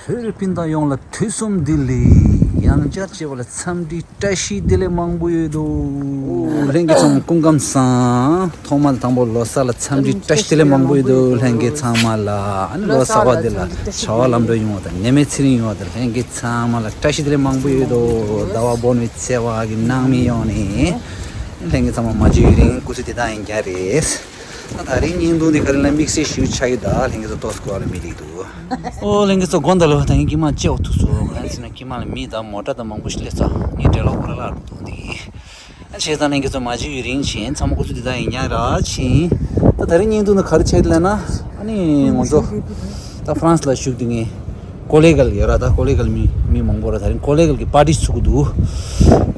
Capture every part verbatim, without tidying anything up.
བོད་རིགས་སྤུན་ཟླ་ཡོངས་ལ་དུས་གསུམ་བདེ་ལེགས། ཡང་བསྐྱར་བྱས་པ་ལ་འཚམས་འདྲི་བཀྲ་ཤིས་བདེ་ལེགས་མང་པོ་ཡོད་དོ། ལྷན་རྒྱས་ཚང་མ་སྐུ་ཁམས་བཟང་། ཐོག་མར་དང་པོ་ལོ་གསར་ལ་འཚམས་འདྲི་བཀྲ་ཤིས་བདེ་ལེགས་མང་པོ་ཡོད་དོ། ལྷན་རྒྱས་ཚང་མ་ལ་ཨ་ནི་ལོ་གསར་པ་འདི་ལ་བྱ་བ་ལམ་འགྲོ་ཡོང་བ་དང་ནད་མེད་ཚེ་རིང་ཡོང་བ་དང་ལྷན་རྒྱས་ཚང་མ་ལ་བཀྲ་ཤིས་བདེ་ལེགས་མང་པོ་ཡོད་དོ། ཟླ་བ་བོར་བའི་ཚེས་པ་གི་ནང་མི་ཡོང་ནས་ལྷན་རྒྱས་ཚང་མ་མ་བརྗེད་ཡུན་རིང་སྐུ་གཟུགས་བདེ་ཐང་ཡིན་རྒྱུ་རེད། ད་ད་རིང་བརྙན་ཐུང་འདི་ག་རེ་ལ་དམིགས་བསལ་ཞིག་ཆགས་ཡོད་ད་ལྷན་རྒྱས་ཚོ་ཏོག་ཙམ་གོ་བ་ལ་མི་ལེགས་འདུག་ཨོ་ལྷན་རྒྱས་ཚོ་དགོངས་དག་ལོ། ད་ངས་ཀྱི་མ་ལྕེ་བ་ཐུག་སོང་། གང་ཡིན་ཟེར་ན་ཀྱི་མ་ལ་མི་དང་མོ་ཊ་དང་མང་པོ་ཞིག་སླེབས་ཚར། ངས་འབྲེལ་ལོག་ཁོ་ར་ལ་རུ་ཐོང་འདི་ཡིན། ཨ་བྱས་ཙང་ལྷན་རྒྱས་ཚོ་མ་བརྗེད་ཡུན་རིང་ཕྱིན་ཚང་མ་སྐུ་གཟུགས་བདེ་ཐང་ཡིན་ཉག་ར་ཕྱིན། ད་ད་རིང་བརྙན་ཐུང་ནི་ག་རེ་ཆགས་ཡོད་ལབ་ན་ཨ་ནི་ང་ཚོ་ད་ཧྥ་རན་སི་ལ་བཞུགས་དུས་ངས་ཀོ་ལེ་གལ་ཡོད་ར། ད་ཀོ་ལེ་གལ་མི་མི་མང་པོ་ར་ད་རིང་ཀོ་ལེ་གལ་གྱི་པར་ཊི་ཚུགས་ཀྱི་འདུག་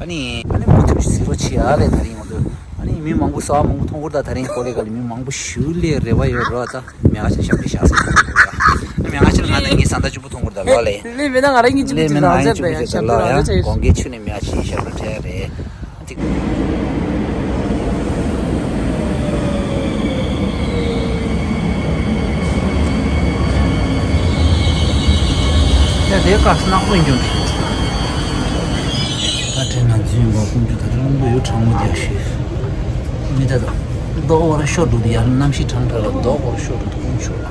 ཨ་ནི་ཨ་ནི་མུ་མཐུད་ཟེར་རོ་ཆེ་ཡ་ལས་ད་རིང་ང་ཚོ་ཨ་ནི་མི་མང་པོ་གསར་པ་མང་པོ་མཐོང་གི་རེད། ད་ད་རིང་ཀོ་ལེ་གལ་མི་མང་པོ་ཞིག་སླེབས་རེ་བ་ཡོད་རེད་བ། ད་མི་ང་ཅིག་ཞབས་འདྲེན་བཞག་ཟེར་གྱི་འདུག་ཡ། མི་ང་ཅིག་ང་ད་ངའི་བཟའ་ཟླ་གཅིག་པུ་མཐོང་གི་རེད་ད་ལོ་ལེ། ལེ་མེད་ན་ང་རང་གཉིས་གཅིག་པུ་ལེ་མེད་ན་ང་རང་གཅིག་པུ་ཅིག་ད་ལོ་ཡ། དགོང་དགའི་ཆུ་ནས་མི་ང་ཅིག་ཞབས་འདྲེན་ཡ་རེད། ཨ་ཏིག་ཡ་དེ་ཀ་སྣག་པོ་འགྱུར། ད་དྲན་ན་འཛིན་པ་ཀུན་ཆུ་ད་ལྟ་རླུང་བུ་ཡོད་གྲང་མོ་རྒྱག་ཤིག་མི་ད་ད་རྡོ་བོར་ཤོར་འདུག་དེ་ཡར་གནམ་གཤིས་གྲང་དྲགས་ལ་རྡོ་བོར་ཤོར་འདུག་ཀུན་ཆུ་ལ།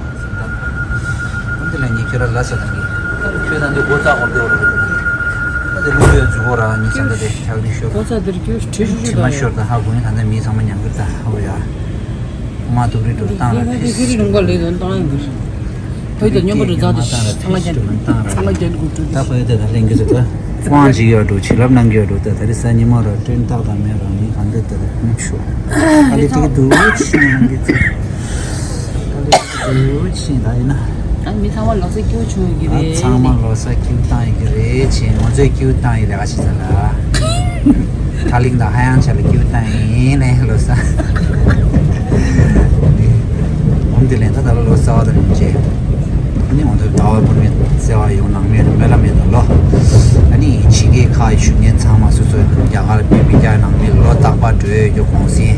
འདི་ལ་ཉེ་ཁྱོད་ར་ལ་ས་དང་གི་ཁྱོད་དང་འདི་སྒོ་རྩ་བོར་འདི་བོར་འདི་ལུག་ཡོད་འཇུག་གོ་ར་ཉི་ཚང་འདི་དེ་ཁྱག་རི་ཤོར་སྒོ་རྩ་འདིར་ཁྱོད་ཁྲི་ཤུ་ཁྲི་མ་ཤོར་དང་ཧ་གོ་ནི་ད་ལྟ་མི་ཚང་མ་ཉང་གིར་ད་ཧ་གོ་ཡ། མ་ཏུག་རི་ཏུ་བཏང་ར་ཕི་སི་རུང་ག་ལེ་དོན་བཏང་ཡོང་གི་རེད། ཁོའི་ད་སྨྱོན་པ་རུ་རྫ་དུ་ཚང་མ་རྒྱན་ཚང་མ་རྒྱན་དགོས་འགྲོ། ད་ཁོའི་ད་ད་ལེན་གི་ཟེར་ད་དབང་ཅིག་ཡོད་འགྲོ་བྱིན་རླབས་གནང་གི་ཡོད་འགྲོ། ད་ད་རི་ས་ཉི་མ་ར་དྲན་རྟགས་དང་མེད་ར་མི་གང་འདོད་ད་རི་མུ་ཤོ་ད་ལི་ཏིག་འདུག་ཕྱིན་གནང་གི་ཚེ་ད་ལི་ཏིག་འདུག་ཕྱིན་ད་ཡིན་ན། ཨ་མི་ཚང་མ་ལག་ས་སྐྱོ་བྱུང་ཡོད་ཀྱི་རེད། ཚང་མ་ལོ་གསར་སྐྱིད་བཏང་ཡོད་ཀྱི་རེད་ཅེས་ང་ཚོས་སྐྱིད་བཏང་ཡོད་ལས་ཀ་བྱེད་ས་ལ། ད་ལིང་དང་ཧ་ཡང་ཆ་ལ་སྐྱིད་བཏང་ཡིན་ནས་ལོ་གསར། འོན་ཏེ་ལན་ད་ད་ལོ་གསར་བ་དང་རིང་རྗེས། ཨ་ནི་འོན་ཏེ་ཟླ་བ་བུར་མེད་བརྩེ་བ་ཡོང་ནང་མེད་སྨོན་ལམ་མེད་དང་ལོ། ཨ་ནི་ཕྱི་རྒྱལ་ཁག་གི་བཞུགས་མཁན་ཚང་མ་སོ་སོའི་རྒྱ་གར་བོད་མི་རྒྱ་ནང་མི་ལོ་རྟག་པར་འགྲོ་ཡོད་རྒྱུ་གོང་སྲིད།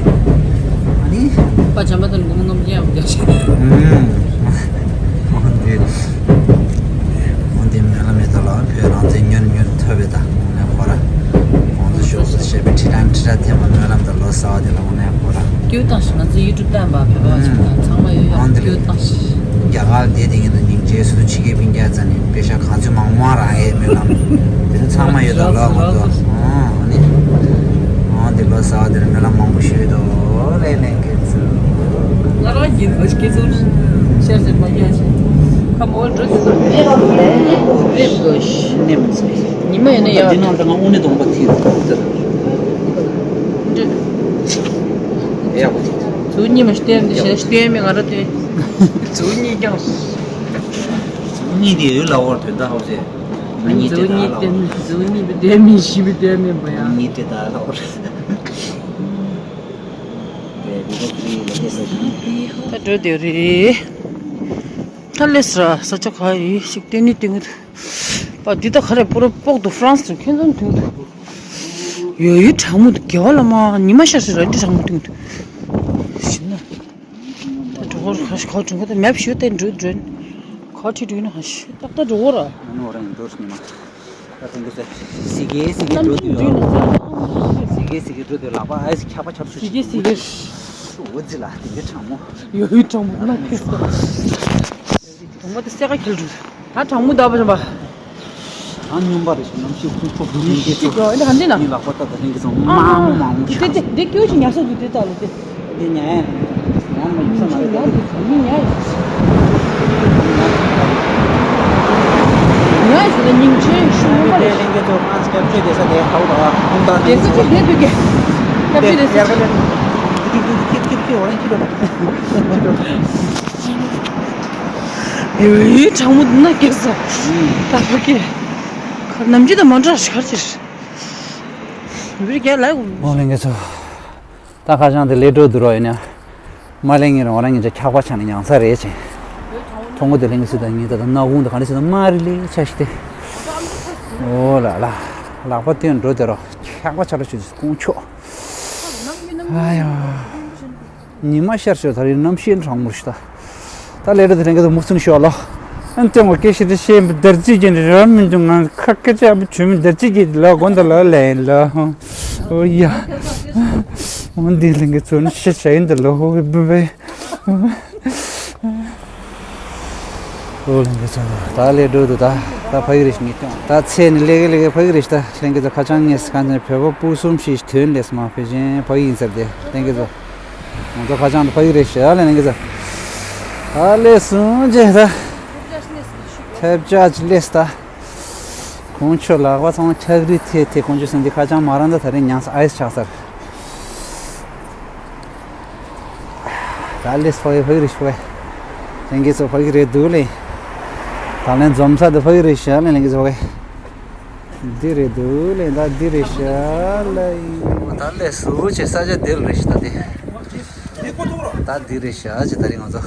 ཨ་ནི། པ་བྱམས་པ་དང་སྒོམ་ངམ་རྒྱ་ཡང་རྒྱ་ཆེ། ཨུམ། འོན་ཏེ། འོན་ཏེ་སྨོན་ལམ་མེད་ད་ལ་བོད་རང་བཙན་ཉོན་ཉོན་ཐོབ་པའི་ད་འོ་ནས་ཁོ་ར། གོང་དུ་ཞུགས་སུ་བཤད་པའི་ཁྲི་ཕྲན་ཁྲི་ཕྲན་ཐེམ་པ་སྨོན་ལམ་དང་ལོ་གསར་བ་དེ་ལ་འོ་ནས་ཁོ་ར། སྐྱིད་བཏང་ཞིག་ང་ཚོ་ཡུ་ཊུབ་བཏང་པ་བོད་པ་ཞིག་དང་ཚང་མ་ཡོད་ཡོད་སྐྱིད་བཏང་ཞིག་རྒྱ་གར་བསྡད་དེ་ངེད་ཚོ་སྙིང་རྗེ་སུ་ཕྱི་རྒྱལ་སྤུན་ཀྱག་ཙམ་ནས་པེ་ཤ་ག་ཚོད་མང་མང་རག་ཡས་སྨོན་ལམ་དེ་ཚོ་ཚང་མ་ཡོད་ད་ལོ་ང་ཚོ་ཨོ་ཨ་ནི་ཨོ་འདི་ལོ་གསར་བ་དེར་སྨོན་ལམ་མང་པོ་ཞུས་འདུག་ལེ་ལེ་ང་རང་གི་ཁོ་སྐྱེ་ཚུལ་ཤར་ཟེར་མ་རྒྱག་ཞིག་ཁམ་འོ་འགྲོ་དེ་ཚོ་ནེམ་དགོས་ཤིག་ནེམ་ཉི་མ་ཡོད་ན་ཡག་འདི་ནང་ད་ང་དངོས་གནས་གདོང་པ་ཐིག་ཐིག་ད་ཡག་པོ་ཐིག་ཚུར་གཉིས་མ་ཤི་སྟེར་འདི་ཞེ་སྟེར་མི་ང་ར་སྟེར་ཚུར་གཉིས་ཀྱང་ཚུར་གཉིས་དེ་ཡོད་ལ་འོར་དོན་དག་ཧོ་ཟེར་ང་གཉིས་ཚུར་དེ་གཉིས་ད་ལ་སྟེར་ཚུར་གཉིས་དེ་སྟེར་མི་ཤི་བི་སྟེར་མི་བ་ཡང་གཉིས་དེ་ད་ལ་འོར། ད་འགྲོ་དེ་རེད། ད་ལས་སྲ་ས་ཆ་ག་ཡི་ཞིག་ཏེ་ནི་ཏེ་ངུ་པ་འདི་ད་ག་རེ་པོ་རོ་པོག་ཏུ་ཧྥ་རན་སི་ཁྱོད་ཚོ་མཐུན་འདུག་ཡོ་ཡུ་གྲང་མོ་འདུག་རྒྱལ་བ་བླ་མ་ཉི་མ་ཤར་སི་ར་འདི་གྲང་མོ་མཐུན་འདུག་ཞིག་ན་ད་གྲོགས་ཁ་ཁ་གྲོགས་ཁ་ད་མེབ་ཞུ་ཏེ་འགྲོ་འགྲོ་ཁ་ཁྲི་འགྲོ་ན་ཧ་ཤི་ཏག་ཏག་འགྲོ་ར། ད་དེང་གི་ཚེ་སི་གེ་སི་གེ་འགྲོ་དུས་ཡོད། སི་གེ་སི་གེ་འགྲོ་དུས་ལག་པ་ཨའི་སི་ཁྱག་པ་ཆར་སུ་སི་གེ་སི་གེ་འོ་ཙི་ལ་དེང་གི་གྲང་མོ། ཡོ་ཡུ་གྲང་མོ་ན་ཁེ་ས། གྲང་མོ་དེ་སེ་ཀ་ཁེལ་འགྲོ། ད་གྲང་མོ་ད་བ་བྱམས་པ། ད་སྨྱོན་པ་རེ་ཞིག་ནམ་ཞིག་ཁུང་ཁྲོ་བུ་ཁུང་གེ་ཤི་ཚོ་གོ་ཨ་ནི་ག་འདི་ན། ངའི་ལག་པ་ད་ད་ལྷན་གི་ཚོ་མ་མོ་མ་མོ་དེ་དེ་དེ་ཀྱོ་ཞིག་ཉར་ས་འདུག་དེ་ད་ལོ་དེ། དེ་ཉ་ཡ་ཡང་མ་ཡིན་ས་ན་རེད་ད། མི་ཉ་ཡ། ཉ་ཡ་ཞིག་ལ་སྙིང་རྗེ་ཞུ་མ་རེད། ལྷན་གི་ཚོ་ཧྥ་རན་སི་སྐྱབས་བཅོལ་བསྡད་ས་དེ་ཧའུ་ད་ཁུང་ད་བསྡད་ས་ཅིག་བསྡད་དུས་ཀྱི་སྐྱབས་བཅོལ་བསྡད་ས་ཅིག་ཡོའི་གྲང་མོ་འདུག་ན་སྐྱེ་ས། ད་ཕ་གི་ནམ་རྒྱུན་དང་མ་འདྲ་ཞིག་གར་ཅིར་བིར་རྒྱ་ལ་ཡོང་། ཨོ་ལེན་གི་ཚོ། ད་ཁ་བྱང་དེ་ལས་འགྲོ་འདུག་རོགས་ཡིན་ན། མ་ལེན་ངེད་རང་རང་ཉིན་ཆ་ཁྱག་པ་ཆགས་ནས་ཉང་ས་རེད་ཅེ། གྲོང་མོ་དེ་ལེན་གི་སུ་དང་ངེད་ད་ད་སྣ་ཁུང་དུ་ག་འདྲ་ཞིག་དང་མ་རི་ལི་ཆ་ཞིག་སྟེ། ཨོ་ལ་ལ། ལག་པ་སྟོན་འགྲོ་དེ་རོ་ཁྱག་པ་ཆགས་ལ་ཆུ་དུ་ཁོང་ཆོག་ཨ་ཡ། ཉི་མ་ཤར་ཤོར་ད་རིང་གནམ་གཤིས་གྲང་མོ་ཞིག་ད། ད་ལས་འགྲོ་དེ་རིང་གི་ཚོ་མུ་སུན་ཤོག་ལོ། ཨ་ཏེ་ངོ་སྐད་ཤེས་ཏེ་ཤེས་མི་དར་རྩིས་ཀྱི་རེ་བ་མི་འདུག་ང་ཁ་སྐད་ཆ་ཨ་བུ་ཆུ་མི་དར་རྩིས་ཀྱི་ལ་དགོན་དུ་ལ་ལེན་ལ་ཧོ། ཨོ་ཡ། འོ་འདི་ལེན་གི་ཚོ་ནི་ཤེས་བྱ་ཡིན་འདི་ལ་ཧོ་བི་བི། ཨོ་ལེན་གི་ཚོ་ད་ལས་འགྲོ་འདུག་ད་ད་ཕ་གི་རེ་ཞིག་ངེས་ཀྱང་ད་ཚེ་ནི་ལས་གི་ལས་གི་ཕ་གི་རེ་ཞིག་ད་ལེན་གི་ཚོ་ཁ་ཆང་ངས་གང་ཚེ་བོད་པ་སྤུ་གསུམ་ཞིག་དོན་ལས་སུ་མ་ཕེ་ཅན་ཕ་གི་ཡིན་ཟེར་ཏེ་ལེན་གི་ཚོ། ང་ཚོ་ཁ་བྱང་དུ་ཕ་གི་རེད་ཤག་ལ་ནང་གི་ཚོ། ཨ་ལས་སུང་ཅེ་ད། ཐེབས་ཆག་ཅི་ལས་ད། ཁོང་ཚོ་ལག་པ་ཚང་མ་ཁྲག་རིལ་ཐེ་ཐེ་ཁོང་ཚོ་སེང་གེ་ཁ་བྱང་མ་རང་ད་ད་རེས་ཉང་ས་ཨའི་སི་ཆགས་སར། ད་ལས་ཕ་གི་ཕ་གི་རེད་ཤག་ལ། ནང་གི་ཚོ་ཕ་གི་རེད་འདུག་ལེ། ད་ལན་འཛོམས་ས་དུ་ཕ་གི་རེད་ཤག་ལ་ནང་གི་ཚོ་ཕ་གི། འདི་རེད་འདུག་ལེ་ད་འདི་རེད་ཤག་ལ་ཡིན། ད་ལས་སུ་ཆེ་ས་ཆ་འདིར་རེད་ཤག་ད་འདི། ད་འདི་རེད་ཤག་ཅེ་ད་རེད་ང་ཚོ།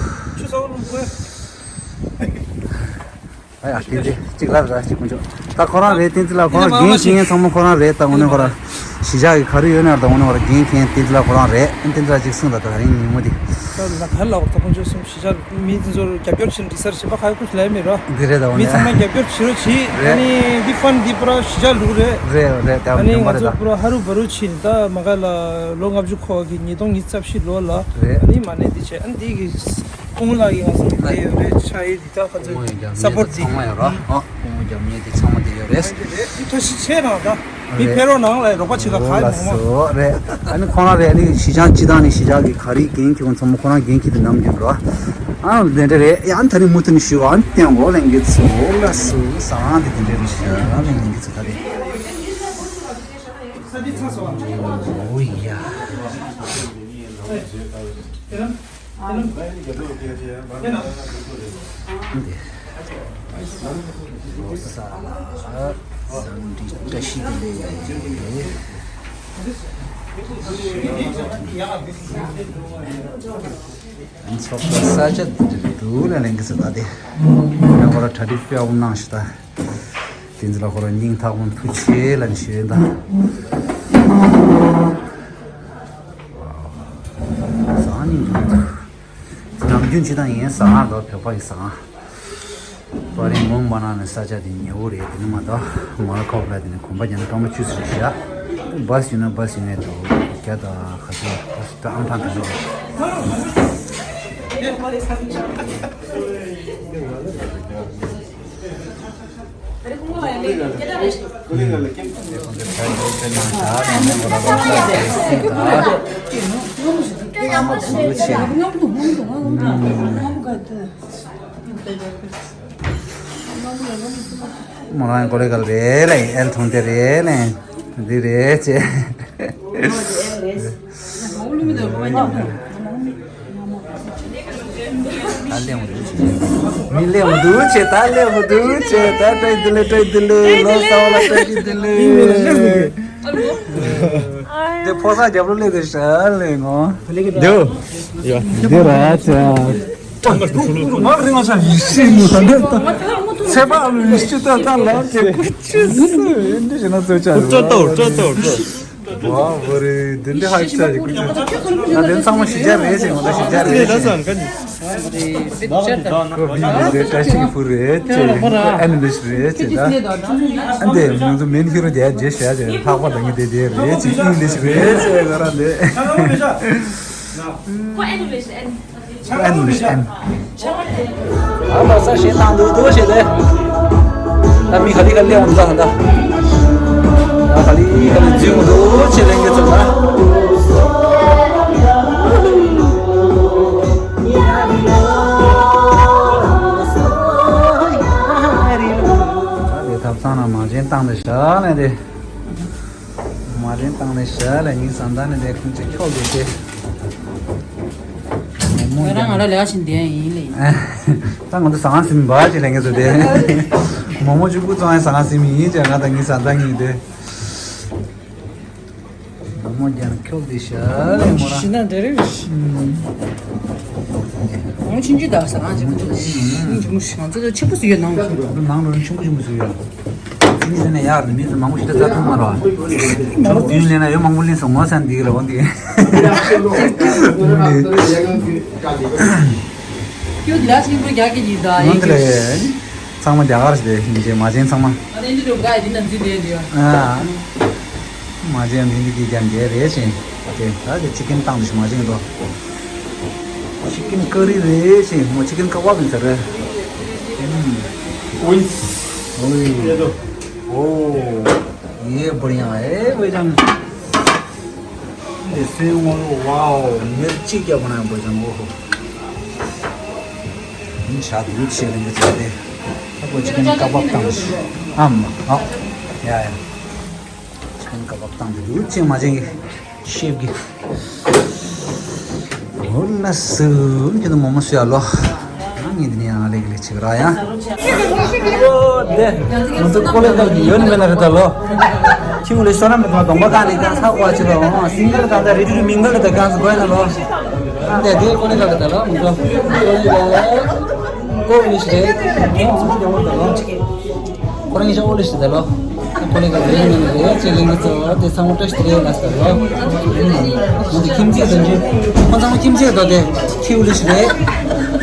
ཨ་ཡ་བསྟན་འཛིན་གཅིག་ལབ་ར་གཅིག་ཀུན་སྤྱོད། ད་ཁོ་རང་རེད་བསྟན་འཛིན་ལགས་ཁོ་རང་འགན་འཁྱེར་མཁན་ཚང་མ་ཁོ་རང་རེད་ད་དངོས་གནས་ཁོ་རང་། གཞིས་ཆགས་ཀྱི་ག་རེ་ཡོད་ན་ད་དངོས་གནས་ཁོ་རང་འགན་འཁྱེར་མཁན་བསྟན་འཛིན་ལགས་ཁོ་རང་རེད་བསྟན་འཛིན་ལགས་གཅིག་གསུངས་ད་ད་རིང་ཉིན་མོ་འདི། ད་ལ་ག་ལ་བ་ད་ཁོང་ཚོ་གསུམ་གཞིས་ཆགས་མི་འདི་ཚོར་རྒྱབ་སྐྱོར་བྱེད་འདི་སར་བྱེད་པ་ཁ་ཡོད་ཁུ་ལས་མི་རོ། འདི་རེད་ད་དངོས་མི་ཚང་མ་གནས། རྒྱབ་སྐྱོར་བྱེད་རོགས་བྱེད་རེད། ཨ་ནི་འདི་ཕན་འདི་པུ་ར་གཞིས་ཆགས་ལུག་རེད། རེད་རེད་ད་ཨ་ནི་ང་ཚོ་པུ་ར་ཧ་རུ་བ་རུ་ཕྱིན་ད་མ་ག་ལ་ལོ་ལྔ་བཅུ་འཁོར་བ་གི་ཉིས་སྟོང་ཉི་ཤུ་རྩ་བཞི་ལོ་ལ། རེད། ཨ་ནི་མ་ནས་འདི་བྱས་ཨ་ནི་འདི་གི་ཨོང་ལགས་ཀྱི་ང་ཚོ་འདི་ཡོད་རེད་ཆ་ཡི་འདི་ད་ཁ་ཚོད་ཨོང་ཡི་རྒྱབ་ས་པོར་ཊི་འདི་ཚང་མ་ཡོད་ར་ཨོ་ཨོང་ཡི་རྒྱབ་ཉེ་འདི་ཚང་མ་འདི་ཡོད་རེད། འདི་ཐོ་ཤི་ཆེ་རང་ད་མི་ཕེ་རོ་ནང་ལ་རོགས་པ་ཆེ་ལ་ཁ་ཡི་མོ་མོ་རེད། ཨ་ནི་ཁོང་རང་རེད་ཨ་ནི་གཞིས་ཆགས་སྤྱི་བཏང་ནི་གཞིས་ཆགས་ཀྱི་ག་རེ་འགན་འཁྱེར་ཁོང་ཚང་མ་ཁོ་རང་འགན་འཁྱེར་དུ་ནམ་རྒྱུན་རོ། ཨ་ནི་དེ་འདྲ་རེད་ཡང་ད་ནི་མུ་མཐུད་ནི་ཞུ་བ་ཨ་ནི་བསྟན་འོ་ལེན་གི་ཚོ་ལ་སུ་ས་ཨ་ནི་དེ་འདྲ་རེད་ཤག་ཨ་ལེན་གི་ཚོ་ད་རེད། ཨོ་ཡ། ལོ་གསར་ལ་འཚམས་འདྲི་བཀྲ་ཤིས་བདེ་ལེགས། ཚོགས་པ་ས་ཆ་འདི་འདྲ་འདུག་ལ་ལེན་གི་ཚོ་ད་དེ། ཡང་ཁོ་ར་གྲ་སྒྲིག་དཔེ་ཨོ་གནང་ཞིག་ད། དེ་ཚོ་ལ་ཁོ་རང་སྙིང་ཐག་པ་ཐུགས་རྗེ་ལ་ཞུ་ཡིན་ད། ཟངས་སྙིང་རྗེ་པོ་འདུག་ནམ་རྒྱུན་ཅི་དང་ཡིན་ཟངས་དང་བོད་པ་ཡི་ཟངས། པ་རིང་མོང་མ་ན་ནི་ས་ཆ་དེ་ཉེ་བོ་རེད་དེ་ནི་མ་གཏོགས་མར་ཁོག་ལ་དེ་ནི་གོམ་པ་རྒྱག་ན་སྐར་མ་བཅུ་ཙམ་རེད་བཞག་བཱ་སི་ཡོད་ན་བཱ་སི་ཡོད་ནས་འདུག་རྒྱ་དང་ཁ་ཤས་བཱ་སི་ད་ཨང་གྲངས་དེ་འདྲ་རེད། མོ་རང་ཀོ་ལེ་གལ་རེད་ལེ་ཨེལ་ཐོང་དེ་རེད་ལེ་འདི་རེད་ཅེ། ད་ལེ་མོ་འདུག་ཅེ། མི་ལེ་མོ་འདུག་ཅེ་ད་ལེ་མོ་འདུག་ཅེ་ད་ཏྲེ་དི་ལེ་ཏྲེ་དི་ལེ་ལོ་སའོ་ལ་ཏྲེ་དི་ལེ། དེ་ཕོ་ས་རྒྱབ་ལོ་ལེ་དེ་ཤ་ལེ་ངོ་དེའོ། དེ་ར་ཅེ། མ་རེད་ང་ས་ཡིག་ཤེས་ཡོད་ད་འདི་ད། ཚེ་དཔག་ལུས་ཤི་ད་ད་ལ་ཅེ་ཀུ་ཅི་སུ་ཡིན་འདི་ཞེ་ན་ཚོ་ཆ་ཀུ་ཅོ་ཏོ་ཀུ་ཅོ་ཏོ་ཀུ་ཅོ། ཝ་ཝ་རེད་འདི་འདི་ཧ་ཅ་ཅེ་ཀུ་ཅི། ད་དེ་ཚང་མ་གཞིས་ཆགས་རེད་ཟེར་ང་ད་གཞིས་ཆགས་རེད་ཟེར། ཁོ་བི་རེད་ཀྲ་ཤིས་ཀྱི་བུ་རེད་ཅེ་ཁོ་ཨ་ནི་ལིས་རེད་ཅེ་ད། ཨ་འདི་ང་ཚོ་མིན་ཧི་རོ་རྒྱ་རྗེས་ཤ་ཅེ་ལྷག་པ་ད་ངི་དེ་དེ་རེད་ཅེ་ཨིན་ལིས་རེད་ཅེ་ང་རང་དེ། ཁོ་ཨ་ནི་ལིས་ཨ་ནི། ཨ་མ་ས་ཞེ་དང་འདུག་འདུག་བྱས་ཏེ། ད་མི་ག་ལི་ག་ལི་འོང་ཙང་ད། ད་ག་ལི་ག་ལི་འཛུལ་འདུག་བྱས་ལེན་གྱི་ཚོད་ད། ད་དེ་ཐབ་ཚང་ན་མ་བྱན་བཏང་དེ་བཞག་ནས་དེ། མ་རན་བཏང་ནས་ཞྭ་ལ་ཉིན་བཟང་ད་ནས་ལས་ཁུངས་ཚེ་འཁྱོག་དགོས་ཏེ། མོ་མོ་ང་རང་ང་རང་ལས་ཀ་བྱེད་འདི་ཡང་ཡིན་ལེ། ད་ང་ཚོ་ཟང་ཟིན་འབའ་ཅེས་ལས་ངེས་སུ་དེ། མོ་མོ་གཅིག་པུ་ཙང་ཡང་ཟང་ཟིན་ཡིན་ཅེས་ང་དང་ཉིན་བཟང་ད་ངེས་ཏེ། མོ་མོ་རྒྱ་ནས་འཁྱོག་དེ་ཞྭ་ལས་མོ་རང་ཤི་ན་འདི་རེད། ཁོང་ཆུང་ཆུང་དག་ཟ་ཁང་ཆེན་པོ་ཆུང་ཆུང་ཆུང་ཆུང་ང་ཚོ་ཆེན་པོ་ཟིག་ཡོད་ནང་ནང་ལོ་ཆུང་ཆུང་ཆུང་ཆུང་ཡོད། མི་ཟེར་ནས་ཡག་རེད། མི་ཚོ་མང་པོ་ཞིག་ལ་རྩ་ཐུག་མ་རོགས། ཆུང་བདུན་ལེན་ན་ཡོད་མང་པོ་ལེན་སོང་ངོ་ས་འདི་རེད་འོང་འདི། ཁྱོད་འདི་ལ་ཆེན་པོ་རྒྱག་གི་ཡིན་ད་ཡིན་གི་རེད། ཚང་མ་རྒྱ་གར་ཞིག་རེད། ཡིན་གྱི་མ་བྱན་ཚང་མ། ཨ་དེ་འདི་འགྲོ་ག་ཡི་ན་འཛི་དེ་འདི་ཨ། མ་བྱན་འཛི་འདི་གི་རྒྱ་འདི་རེད་ཅིང་། དེ་ད་དེ་ཅི་ཀིན་བཏང་འདུག་མ་བྱན་དོ། ཅི་ཀིན་ཀ་རི་རེད་ཅིང་། མོ་ཅི་ཀིན་ཀ་བབ་ཡིན་ས་རེད། ཨུམ། ཨོའི། ཨོའི། ཨེ་དོ། ཨོ། ये बढ़िया है भाईजान। ये सेव वाओ, मिर्ची क्या बनाया भाईजान, ओहो। इन शादी भी छे लेंगे चलते। अब वो चिकन कबाब टांग। हम, हाँ। या, या। चिकन कबाब टांग दे दूँ, छे मजेंगे। शेफ की। འོ་ལགས་སོ། ཁྱེད་ཚོ་མོག་མོག་ཟོས་ཨ་ལོ། ང་ངེད་འདི་ནས་ཡང་ལེགས་ལེགས་བྱེད་ཀྱི་ར་ཡ། འོ་དེ། ང་ཚོ་ཀོ་ལེ་གལ་གྱི་ཡོད་ནི་མེད་ན་རེད་ད་ལོ། ཁྱི་འུ་ལེ་ཤོ་ན་མེད་ན་གདོང་པ་གང་ནས་ཀྱང་ཚ་བ་ཆེ་ལོ། སིང་གལ་གང་ད་རི་ཏི་རི་མིང་གལ་ད་གང་སུ་གོ་ཡ་ན་ལོ། འདི་དེ་ཀོ་ལེ་གལ་གྱི་ད་ལོ། ང་ཚོ་ཀོ་ལེ་གལ་ཀོ་ལེ་ཤི་རེད། ཁོང་ཚོ་མ་རྒྱག་བར་ད་ལོ། ཁོ་རང་ཉིད་ཆ་ཨོ་ལེ་ཤི་ད་ལོ། ཁོ་ལེ་ག་རེ་ཡིན་ནི་རེད་ཅེས་ལེན་གི་ཚོ་དེ་ཚང་མ་བཀྲ་ཤིས་བདེ་ལེགས་ལ་ཟེར་ལོ། ང་ཚོ་ཁྱིམ་མཚེས་དང་ཅི། ཁོ་ཚང་མ་ཁྱིམ་མཚེས་དང་དེ་ཁྱི་ཨོ་ལེ་ཤི་རེད།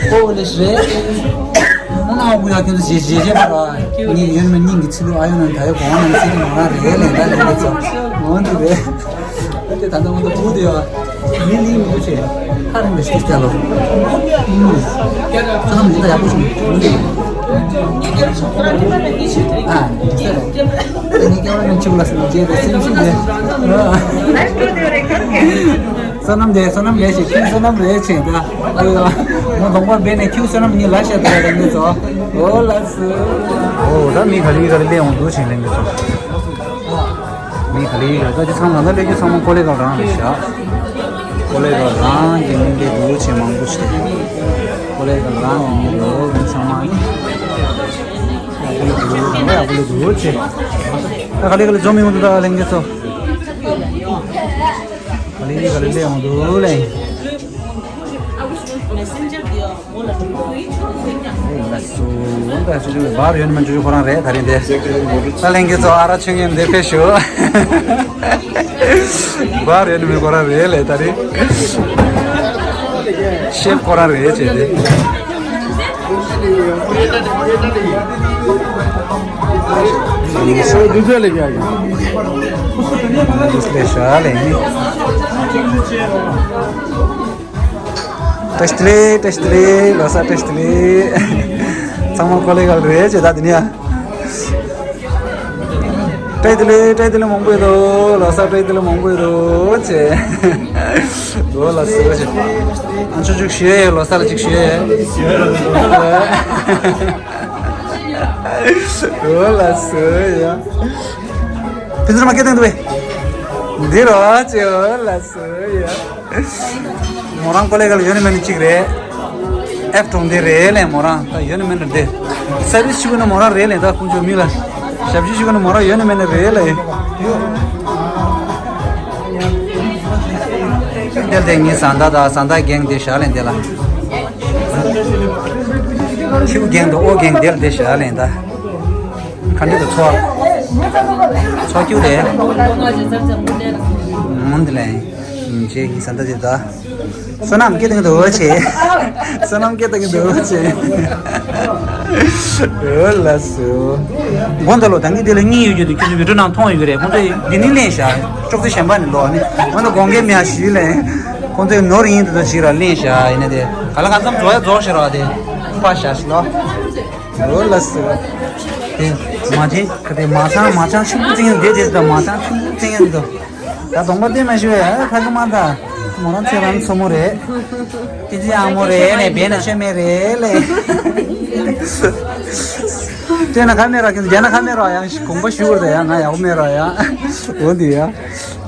ཁོ་ཨོ་ལེ་ཤི་རེད། ཁོ་ན་ཨོ་གུ་ཡ་ཁྱོད་ཚོ་བྱེད་བྱེད་བྱེད་པ་ར། ངས་ཡོད་མེད་སྙིང་གི་ཚིལ་ལུ་ཨ་ཡོད་ན་ད་ཡོད་གོང་ན་ཚིལ་ལུ་མ་ར་རེད་ལེ་ད་ལེན་གི་ཚོ་འོན་ཏེ་རེད། ད་ལྟ་ང་ཚོ་བུ་དེ་ཡོད། མི་ལི་མི་འདུག་ཆེ། ཁ་རིང་བའི་སྐྱིད་ལོ། ཨུམ། ས་ལམ་འདི་ད་ཡག་པོ་བྱུང་། ཨ། འདི་ས་རེད། དེ་ནི་སྐྱེ་བ་ནང་ཆུ་ལ་སོང་རྗེས་དེ་སེམས་ཤུགས་དེ། བསོད་ནམས་དེ་བསོད་ནམས་ལས་ཆེ་ཁྱིམ་བསོད་ནམས་ལས་ཆེ་ད། ཨ་ཡོ། ང་གདོང་པ་སྦས་ནས་ཁྱིམ་བསོད་ནམས་གཉིས་ལ་བཤད་དེ་ར་ལེན་གི་ཚོ། ཨོ་ལགས་སོ། ཨོ་ད་མི་ག་ལི་ག་ལི་ལས་འོང་འདུག་ཆེན་ལེན་གི་ཚོ། མི་ག་ལེ་ཡོད་ད་ཅི་ཚང་མ་ད་ལས་རྒྱུ་ཚང་མ་ཀོ་ལེ་གལ་རང་རེད་ཤག་ཀོ་ལེ་གལ་རང་གི་མི་འདི་འདུག་ཆེ་མང་པོ་ཞིག་ཀོ་ལེ་གལ་རང་གི་མི་འདུག་མི་ཚང་མ་ནི། ཡག་པོ་ལས་འདུག་ཡག་པོ་ལས་འདུག་ཆེ། ད་ག་ལེ་ག་ལེ་འཛོམས་ཡོང་འདུག་ད་ལེན་གི་ཚོ། ག་ལེ་ག་ལེ་ལས་འོང་འདུག་ལེ། ལགས་སོ། ད་ཅོ་ཅོ་བར་ཡོད་ནི་མ་ཅོ་ཅོ་ཁོ་རང་རེད་ད་རིང་དེ། ད་ལྷན་རྒྱས་ཚོ་ཨ་ར་ཆོས་ངན་འདི་ཕེབས་ཞུ། བར་ཡོད་ནི་མི་ཁོ་རང་རེད་ལས་ད་རིང་། ཤེབ་ཁོ་རང་རེད་བྱས་ཏེ། ལས་ཤ་ལས། བཀྲ་ཤིས་བདེ་ལེགས། བཀྲ་ཤིས་བདེ་ལེགས། ལོ་གསར་བཀྲ་ཤིས་བདེ་ལེགས། ཚང་མ་ཀོ་ལེ་གལ་རེད་བྱས་ད་འདི་ནས་ཡ། བཀྲ་ཤིས་བདེ་ལེགས། བཀྲ་ཤིས་བདེ་ལེགས་མང་པོ་ཡོད་དོ། ལོ་གསར་བཀྲ་ཤིས་བདེ་ལེགས་མང་པོ་ཡོད་དོ་བྱས། ལོ་ལ་སོ་བྱས། ཨ་ཆོ་ཅིག་ཞུ་ཡས་ཡོད། ལོ་གསར་ལ་ཅིག་ཞུ་ཡས་ཡོད། ལོ་ལ་སོ་ཡ། ཕི་ཟུར་མ་སྐད་བཏང་འདུག་བས། འདི་རོ་ཅེ་ལོ་ལ་སོ་ཡ། མོ་རང་ཀོ་ལེ་གལ་ཡོད་ནི་མེད་ནི་གཅིག་རེད། ཨེབ་གྲོང་སྡེ་རེད་ལས་མོ་རང་ད་ཡོད་ནི་མེད་ནི་རེད། སེར་བིས་ཞུ་གི་ནི་མོ་རང་རེད་ལས་ད་ཁོང་ཚོ་མི་ལ། ཞབས་ཕྱི་ཞུ་གི་ནི་མོ་རང་ཡོད་ནི་མེད་ནི་རེད་ལས། དེར་དེ་ངའི་བཟའ་ཟླ་དང་བཟའ་ཟླ་རྒན་དེ་བཞག་ལས་དེ་ལ། ཁྱིའུ་རྒན་དང་ཨོ་རྒན་དེར་དེ་བཞག་ལས་ད། ཁ་འདྲི་དང་ཚོ། ཚོ་ཁྱིའུ་རེད། མོ་འདི་ལས། ཅེས་ཡིན་ས་འདྲ་ཅིག་ད། བསོད་ནམས་སྐྱེ་སྟངས་འདུག་ཅེས། བསོད་ནམས་སྐྱེ་སྟངས་འདུག་ཅེས། འོ་ལགས་སོ། དགོངས་དག་ལོ། ད་ངས་འདི་ལ་གཉིས་ཡོད་རྒྱུ་དེ་ཁྱོད་ཚོ་བི་ཌིའོ་ནང་མཐོང་ཡོད་ཀྱི་རེད། ཁོང་ཚོས་འདི་ནི་ལེན་བཞག་ཅོག་ཙེ་གཞན་པ་ནས་ལོག་ནི། འོན་ཏེ་དགོངས་འགལ་མེད་ཞུས་ལེན། ཁོང་ཚོས་ནོར་ཡིན་དུ་དུ་ཞིག་ར་ལེན་བཞག་ཡིན་ན་དེ་ག་ལ་གང་འཚམ་རྫོགས་ཡ་རྫོགས་ཤིག་ར་དེ་ཕ་བཞག་ཞིག་ལོ། འོ་ལགས་སོ། དེ་མ་བྱན་ག་དེ་མ་ཚང་མ་ཚང་ཆུང་ཀུ་ཙིང་ཡང་དེ་དེ་ད་མ་ཚང་ཆུང་ཀུ་ཙིང་ཡང་དེ། ད་གདོང་པ་བལྟས་མ་ཤེས་པས་ཨ་ཁ་ཁ་མ་ད། མོ་རང་ཚེ་རང་མཚོ་མོ་རེད། ཏི་ཙི་ཨ་མོ་རེད་ནས་བེ་ན་ཆོས་མེད་རེད་ལེ། ལྟས་ན་ཁ་མེད་ར་ཁྱེད་རྒྱ་ན་ཁ་མེད་ར་ཡང་ཞིག་དགོངས་པ་ཞུ་བར་ད་ཡང་ང་ཡག་པོ་མེད་ར་ཡང་། འོ་འདི་ཡ།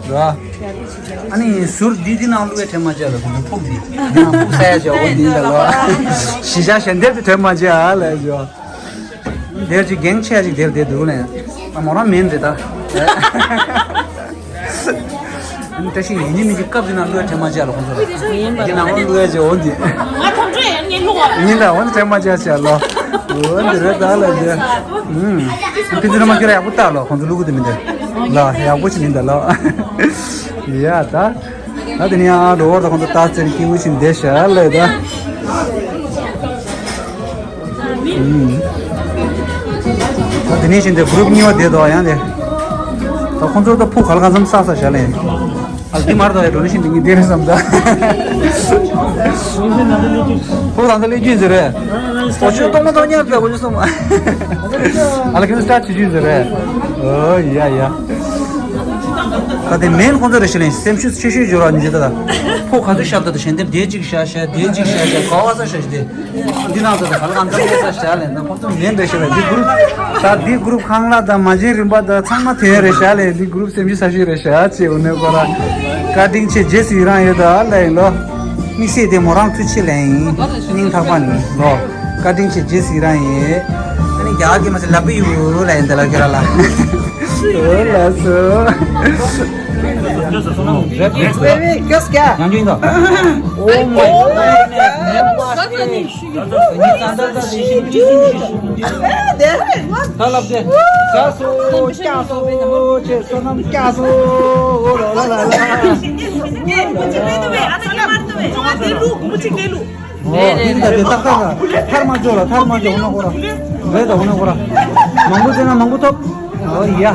ར། ཨ་ནི་ཟུར་འདི་འདི་ནང་བླུགས་པའི་དྲན་མ་བརྗེད་ལ་ཁོང་ཚོ་ཕུག་འདི། འདི་ནང་ཕུག་ས་ཡ་བྱ་འོ་འདི་ད་ལོ། གཞིས་ཆགས་ཞལ་འདེབས་དེ་དྲན་མ་བརྗེད་ཨ་ལེ་བྱ། དེར་ཅིག་འགེངས་ཆེ་ཅིག་དེར་དེ་འདུག་ལེ། ཨ་མོ་རང་མིན་རེད་ད། བཀྲ་ཤིས་ཡིན་ནི་མིན་གྱི་སྐབས་དེ་ན་བླུགས་ཡ་དྲན་མ་བརྗེད་ལ་ཁོང་ཚོ་ལ། ཡིན་ན་བླུགས་ཡ་བྱེད་འོ་འདི། ང་ཐོང་ཁྲོ་ཡང་ངས་བླུགས་པ། ཡིན་ད་འོ་འདི་དྲན་མ་བརྗེད་བྱས་ལོ། འོ་འདི་རེད་ད་ལ་བྱས། ཨུམ། ཕི་ཚུ་ར་མ་ཁྱོད་ར་ཡག་པོ་ལྟ་ལོ། ཁོང་ཚོ་བླུགས་གི་འདུག་མི་འདུག་ལ་ཡག་པོ་ཞིག་ཡིན་ད་ལོ། ཡ་ད། ད་དེ་ནས་ཨ་འགྲོ་བར་ད་ཁོང་ཚོ་རྟགས་རྩེར་སྐྱིད་པོ་ཞིག་བསྡད་ཤག་ལས་ད། ཨུམ། ཡིན་ཞིང་དེ་གུ་རུབ་གཉིས་པ་དེ་དོ་ཡང་དེ། ད་ཁོང་ཚོ་ད་ཕུག་ག་ལ་གང་འཚམ་བསགས་བསགས་བཞག་ལེ། ཨ་འདི་མར་དོ་ཡ་འགྲོ་ནི་ཤིན་ཏུ་ངས་དེ་རེད་བསམ་ད། ཕུག་ད་ད་ལས་རྒྱུན་ཟེར་རེད། ཨོ་ཆོས་གཏོང་མ་གཏོང་ཉག་ཟེར་གོ་ཆོས་སོང་མ། ཨ་ལ་ཁྱོད་སྟ་ཆུ་ཆུ་ཟེར་རེད། ཨོ་ཡ་ཡ། ད་དེ་མེན་ཁོང་ཚོ་རེ་ཞིག་ལེ་སེམས་ཤུགས་ཆེ་ཤོས་འབྱོར་བ་ནི་ཇི་ལྟ་ད། ཕུག་ག་ཚོད་ཤ་ད་ད་ཞན་དེབ་དེ་གཅིག་ཤ་ཤ་དེ་གཅིག་ཤ་ཤ་ག་བ་ས་ཤ་ཤ་དེ། འདི་ནང་དུ་ག་ལ་ཨང་ཀང་ཡོད་ས་བྱ་ལས་ན་ཁོང་ཚོ་མེད་འདྲ་ཞེས་པ་འདི་གུ་རུབ། ད་འདི་གུ་རུབ་ཁང་གླ་དང་མ་བྱན་རིམ་པ་དང་ཚང་མ་དེ་རེད་བྱ་ལས། འདི་གུ་རུབ་སེམས་ཤུགས་ས་ཤུགས་རེད་བྱ་ཅེས་འོ་ནས་ཁོ་ར་བཀའ་དྲིན་ཆེ་རྗེས་སུ་ཡི་རང་ཡོད་ད་ལ་ཡིན་ལོ། དམིགས་བསལ་དེ་མོ་རང་ཐུགས་ཆེ་ལས་ཡིན་སྙིང་ཐག་པ་ནས་ལོ། བཀའ་དྲིན་ཆེ་རྗེས་སུ་ཡི་རང་ཡིན། ཨ་ནི་རྒྱ་གི་མ་ཟེར་ལབ་པི་ཡུ་ལ་ཡིན་ད་ལ་ཁྱེད་ར་ལ། ཨོ་ལ་སོ། Baby, qu'est-ce qu'il y a? ཡང་ཅིན་ད། Oh my god. ད་ལབ་དེ། ས་སོ་ཀྱ་སོ་ཅེ་སོ་ནམ་ཀྱ་སོ། ཨོ་ལ་ལ་ལ་ལ། ཨོ་འདི་ད་དེ་ཏག་ཏག་ཐར་མ་འཇོག་ལ་ཐར་མ་འཇོག་ཧོ་ན་ཧོ་ར། རེད་ད་ཧོ་ན་ཧོ་ར། མང་པོ་བྱས་ན་མང་པོ་ཐོབ། ཨོ་ཡ། ཁ་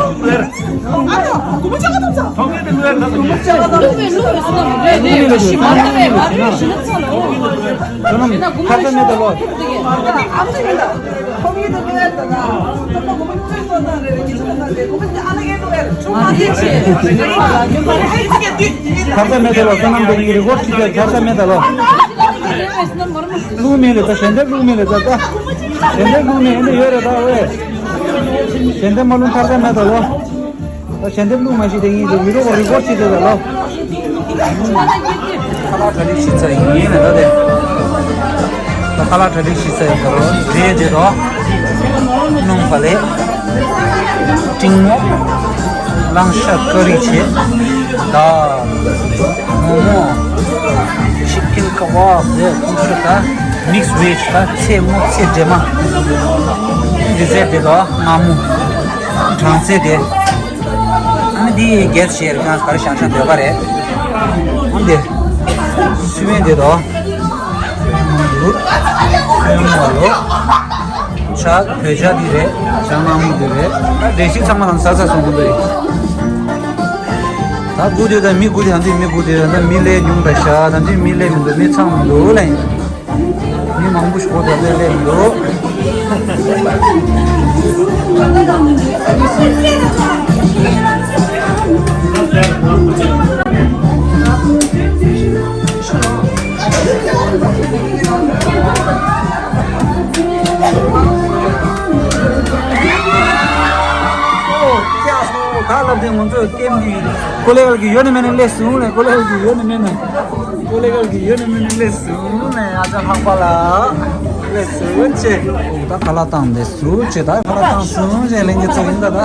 ཚ་མེད་ད་ལོ། ཁ་ཚ་མེད་ད་ལོ། བསོད་ནམས་འདི་ནི་རི་བོ་ཁྲི་ཚེ་ཁ་ཚ་མེད་ད་ལོ། བླུག་མེད་ལེ་ད་ཞལ་འདེབས་བླུག་མེད་ལེ་ད་ད། ཞལ་འདེབས་བླུག་མེད་ཡིན་ད་ཡོད་རེད་ད་ཝེ། ཞལ་འདེབས་མ་བླུག་ཁ་ཚ་མེད་ད་ལོ། ད་ཞལ་འདེབས་བླུག་མ་ཤེས་དེ་ངེད་ཀྱི་མི་རོགས་རི་བོ་ཁྲི་ཚེ་ད་ལོ། ཁ་ལག་གྲ་སྒྲིག་ཞིག་ཚར་ཡིན་ན་ད་དེ། ད་ཁ་ལག་གྲ་སྒྲིག་ཞིག་ཚར་ཡིན་ད་རོ་རེད་དེ་རོ། སྣུམ་བ་ལེ། ཏིང་མོ། གླང་ཤ་ཀ་རི་བྱེད། ད། མོ་མོ། ཆི་ཀིན་ཀ་བ་བེ་ཁུང་ཆུ་ད། མིག་སི་ཝེཇ་ད་ཚེ་མོ་ཚེ་འདྲེ་མ། འདི་ཚེ་དེ་དོ་ང་མོ། གྲང་ཚེ་དེ། ཨ་ནི་འདི་གེ་ཤེར་ཀྱང་གར་ཤང་ཤང་འདོད་པ་རེད། ཨ་འདི། སུ་མེ་འདི་དོ། ལུ། སུ་མེ་ལོ། ཆ་བོད་ཆ་འདི་རེད། ཆ་མ་མོ་འདི་རེད། ད་འདྲེ་ཤི་ཚང་མ་ལ་ས་ས་སོང་གི་འདུག་ད་དགུ་དེ་ད་མི་དགུ་དེ་ད་འདི་མི་དགུ་དེ་ད་མི་ལས་ཉུང་ད་ཤ་ད་འདི་མི་ལས་མི་འདུག་མི་ཚང་མི་འདུག་ལ་ཡིན། མི་མང་པོ་ཞིག་གོ་ད་ལེ་ལེ་ཡོད། ད་ལབ་དེ་ང་ཚོས་ལྟེམ་གྱི་ཀོ་ལེ་གལ་གྱི་ཡོད་ནི་མེད་ནི་སླེབས་སོང་ལེ། ཀོ་ལེ་གལ་གྱི་ཡོད་ནི་མེད་ནི། ཀོ་ལེ་གལ་གྱི་ཡོད་ནི་མེད་ནི་སླེབས་སོང་ལེ། ཨ་ཅག་ལྷག་པ་ལ་སླེབས་སོང་ཅེ། ད་ཁ་ལག་བཏང་སླེབས་སོང་ཅེ། ད་ཁ་ལག་བཏང་སོང་ཅེ། ལྷན་རྒྱས་ཚོ་ཡིན་ད་ད།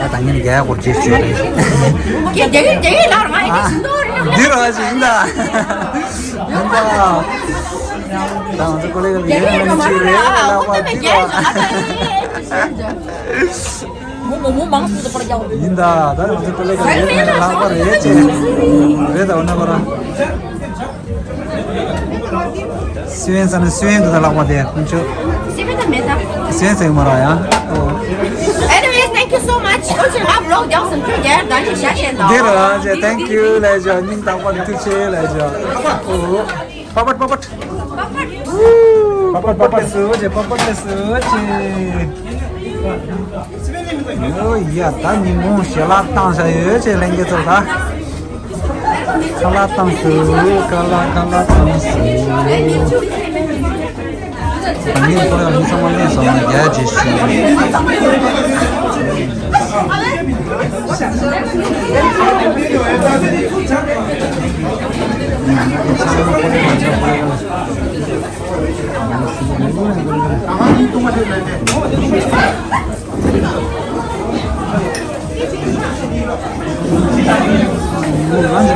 ད་ད་ངན་རྒྱ་ཡག་སྐོར་རྗེས་བྱོས་རེད། རྒྱ་རྒྱ་རྒྱ་ཡི་ལར་ང་ཡི་ཞིང་དོར་ཡང་འདི་རོ་ཞིག་ཡིན་ད། ཡིན་ད། ད་ང་ཚོ་ཀོ་ལེ་གལ་གྱི་ཡོད་ནི་མེད་ནི་ཅི་རེད་ལ་བ་འདི་ད། མོ་མོ་མོ་མང་སུ་དུ་པར་རྒྱག་ཡིན་ད། ད་ང་ཚོ་ཀོ་ལེ་གལ་གྱི་ཡོད་ནི་མེད་ནི་ལྷག་པ་རེད་ཅེ། རེད་ད་འོ་ན་པ་ར། སུའེན་ས་ནི་སུའེན་དུ་ད་ལག་པ་དེ་ཁོང་ཆུ། སུའེན་ད་མེད་ད། སུའེན་ས་ཡོད་མ་ར་ཡ། ཨོ། Anyways, thank you so much. ཨོ་ཆེ་ང་བི་ལོག་རྒྱག་སོང་ཁྱོད་རྒྱལ་ཡར་ད་ནི་ཤ་ཤེན་ད། དེ་ར་ཅེ། Thank you ལ་ཅོ། སྙིང་ཐག་པ་ནས་ཐུགས་ཆེ་ལ་ཅོ། ཨོ། པ་པ་པ་པ། པ་པ་པ་པ་སུ་ཅེ། པ་པ་པ་སུ་ཅེ། ཡོ་ཡ། ད་ཉིན་གུང་ཞལ་ལག་བཏང་བཞག་ཡོད་ཅེ། ལྷན་རྒྱས་ཚོ་ད་ཁ་ལག་བཏང་སོང་། ཁ་ལག་ཁ་ལག་བཏང་སོང་། ད་ངས་ཁོ་ཡང་མི་ཚང་མ་ལེན་སོང་ན་རྒྱ་རྗེས་ཤུལ། ང་ཚོ་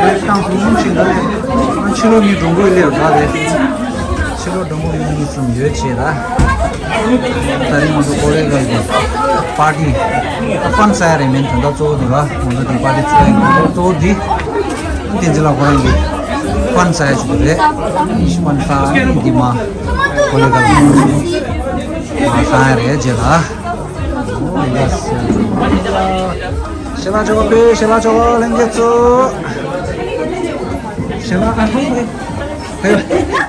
རེས་བཏང་སོང་ཞིག་འདུག་ང་ཕྱི་ལོགས་མི་འགྲོ་དགོས་ལས་ཡོད་ད་རེད། ཕྱི་ལོགས་འགྲོ་དགོས་ཡོད་ནི་ཙམ་ཡོད་ཆེ་ད། ད་རིང་ང་ཚོ་ཀོ་ལེ་གལ་གྱི་པར་ཊི་ད་ཕན་ས་ཡ་རེད་མིན་ད་ད་གཙོ་བོ་འདུག་ར། ང་ཚོ་དེ་པར་ཊི་ཚོགས་ཡིན་གཙོ་བོ་འདི། བསྟན་འཛིན་ལགས་ཁོ་རང་གི་ཕན་ས་ཡ་ཞིག་རེད། ཕན་ས་འདི་མ། ཁོ་ལེ་ག་ལ་མ་ཁང་རེད་རྗེས་ལ། ཨོ་ཡ་སི། ཤེ་ལ་ཅོ་གོ་པེ་ཤེ་ལ་ཅོ་གོ་ལེན་གེ་ཚོ། ཤེ་ལ་ཨ་ཧོ་རེད། ཧེ།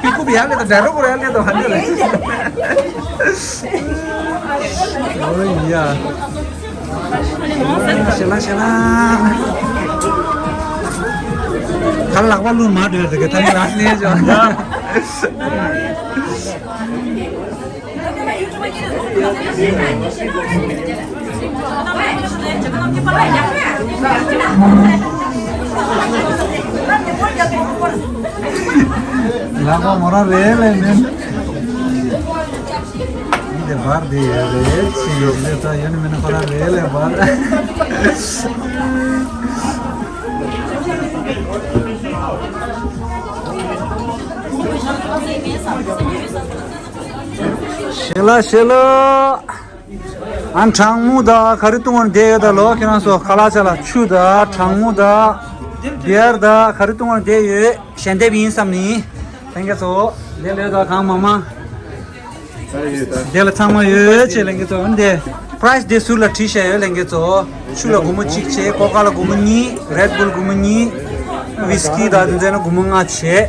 ཀི་ཀུ་བི་ཡ་ལེ་དོ་ཌ་རོ་གོ་ར་ལེ་དོ་ཧན་ལེ། ཨོ་ཡ། ཤེ་ལ་ཤེ་ལ། ཁ་ལག་པ་ལུར་མ་འགྲོ་ཡ་དེ་ག་ད་ནི་ལག་ནས་ཇོ། ལག་པ་མོ་ར་རེད་ལེ་མིན། འདི་བར་འདི་ཡོད་རེད་ཅི་ཡོད་ལེ་ད་ཡོད་ནི་མིན་ན་ཁོ་ར་རེད་ལེ་བར། ཤེ་ལ་ཤེ་ལ། ཨ་གྲང་མོ་ད་ག་རེ་བཏུང་བར་བསྡད་ཡོད་ད་ལོ་ཁྱེད་རང་ཚོ་ཁ་ལག་ཆ་ལ་ཆུ་ད་གྲང་མོ་ད་བི་ཡར་ད་ག་རེ་བཏུང་བར་བསྡད་ཡོད་ཞལ་འདེབས་ཡིན་བསམ་ནི། ལྷན་རྒྱས་ཚོ་འདི་ལོས་ད་གང་མང་མང་། དེ་ལ་ཚང་མ་ཡོད་ཅེས་ལེན་གྱི་ཚོ་འདི་པ་རའི་སི་དེ་ཟུར་ལ་བྲིས་བཞག་ཡོད་ལེན་གྱི་ཚོ། ཆུ་ལ་སྒོར་མོ་གཅིག་བྱས། ཀོ་ཀ་ལ་སྒོར་མོ་གཉིས། རེད་བུལ་སྒོར་མོ་གཉིས། ཝིས་ཀི་དང་དེ་ཚོ་ན་སྒོར་མོ་ལྔ་བྱས།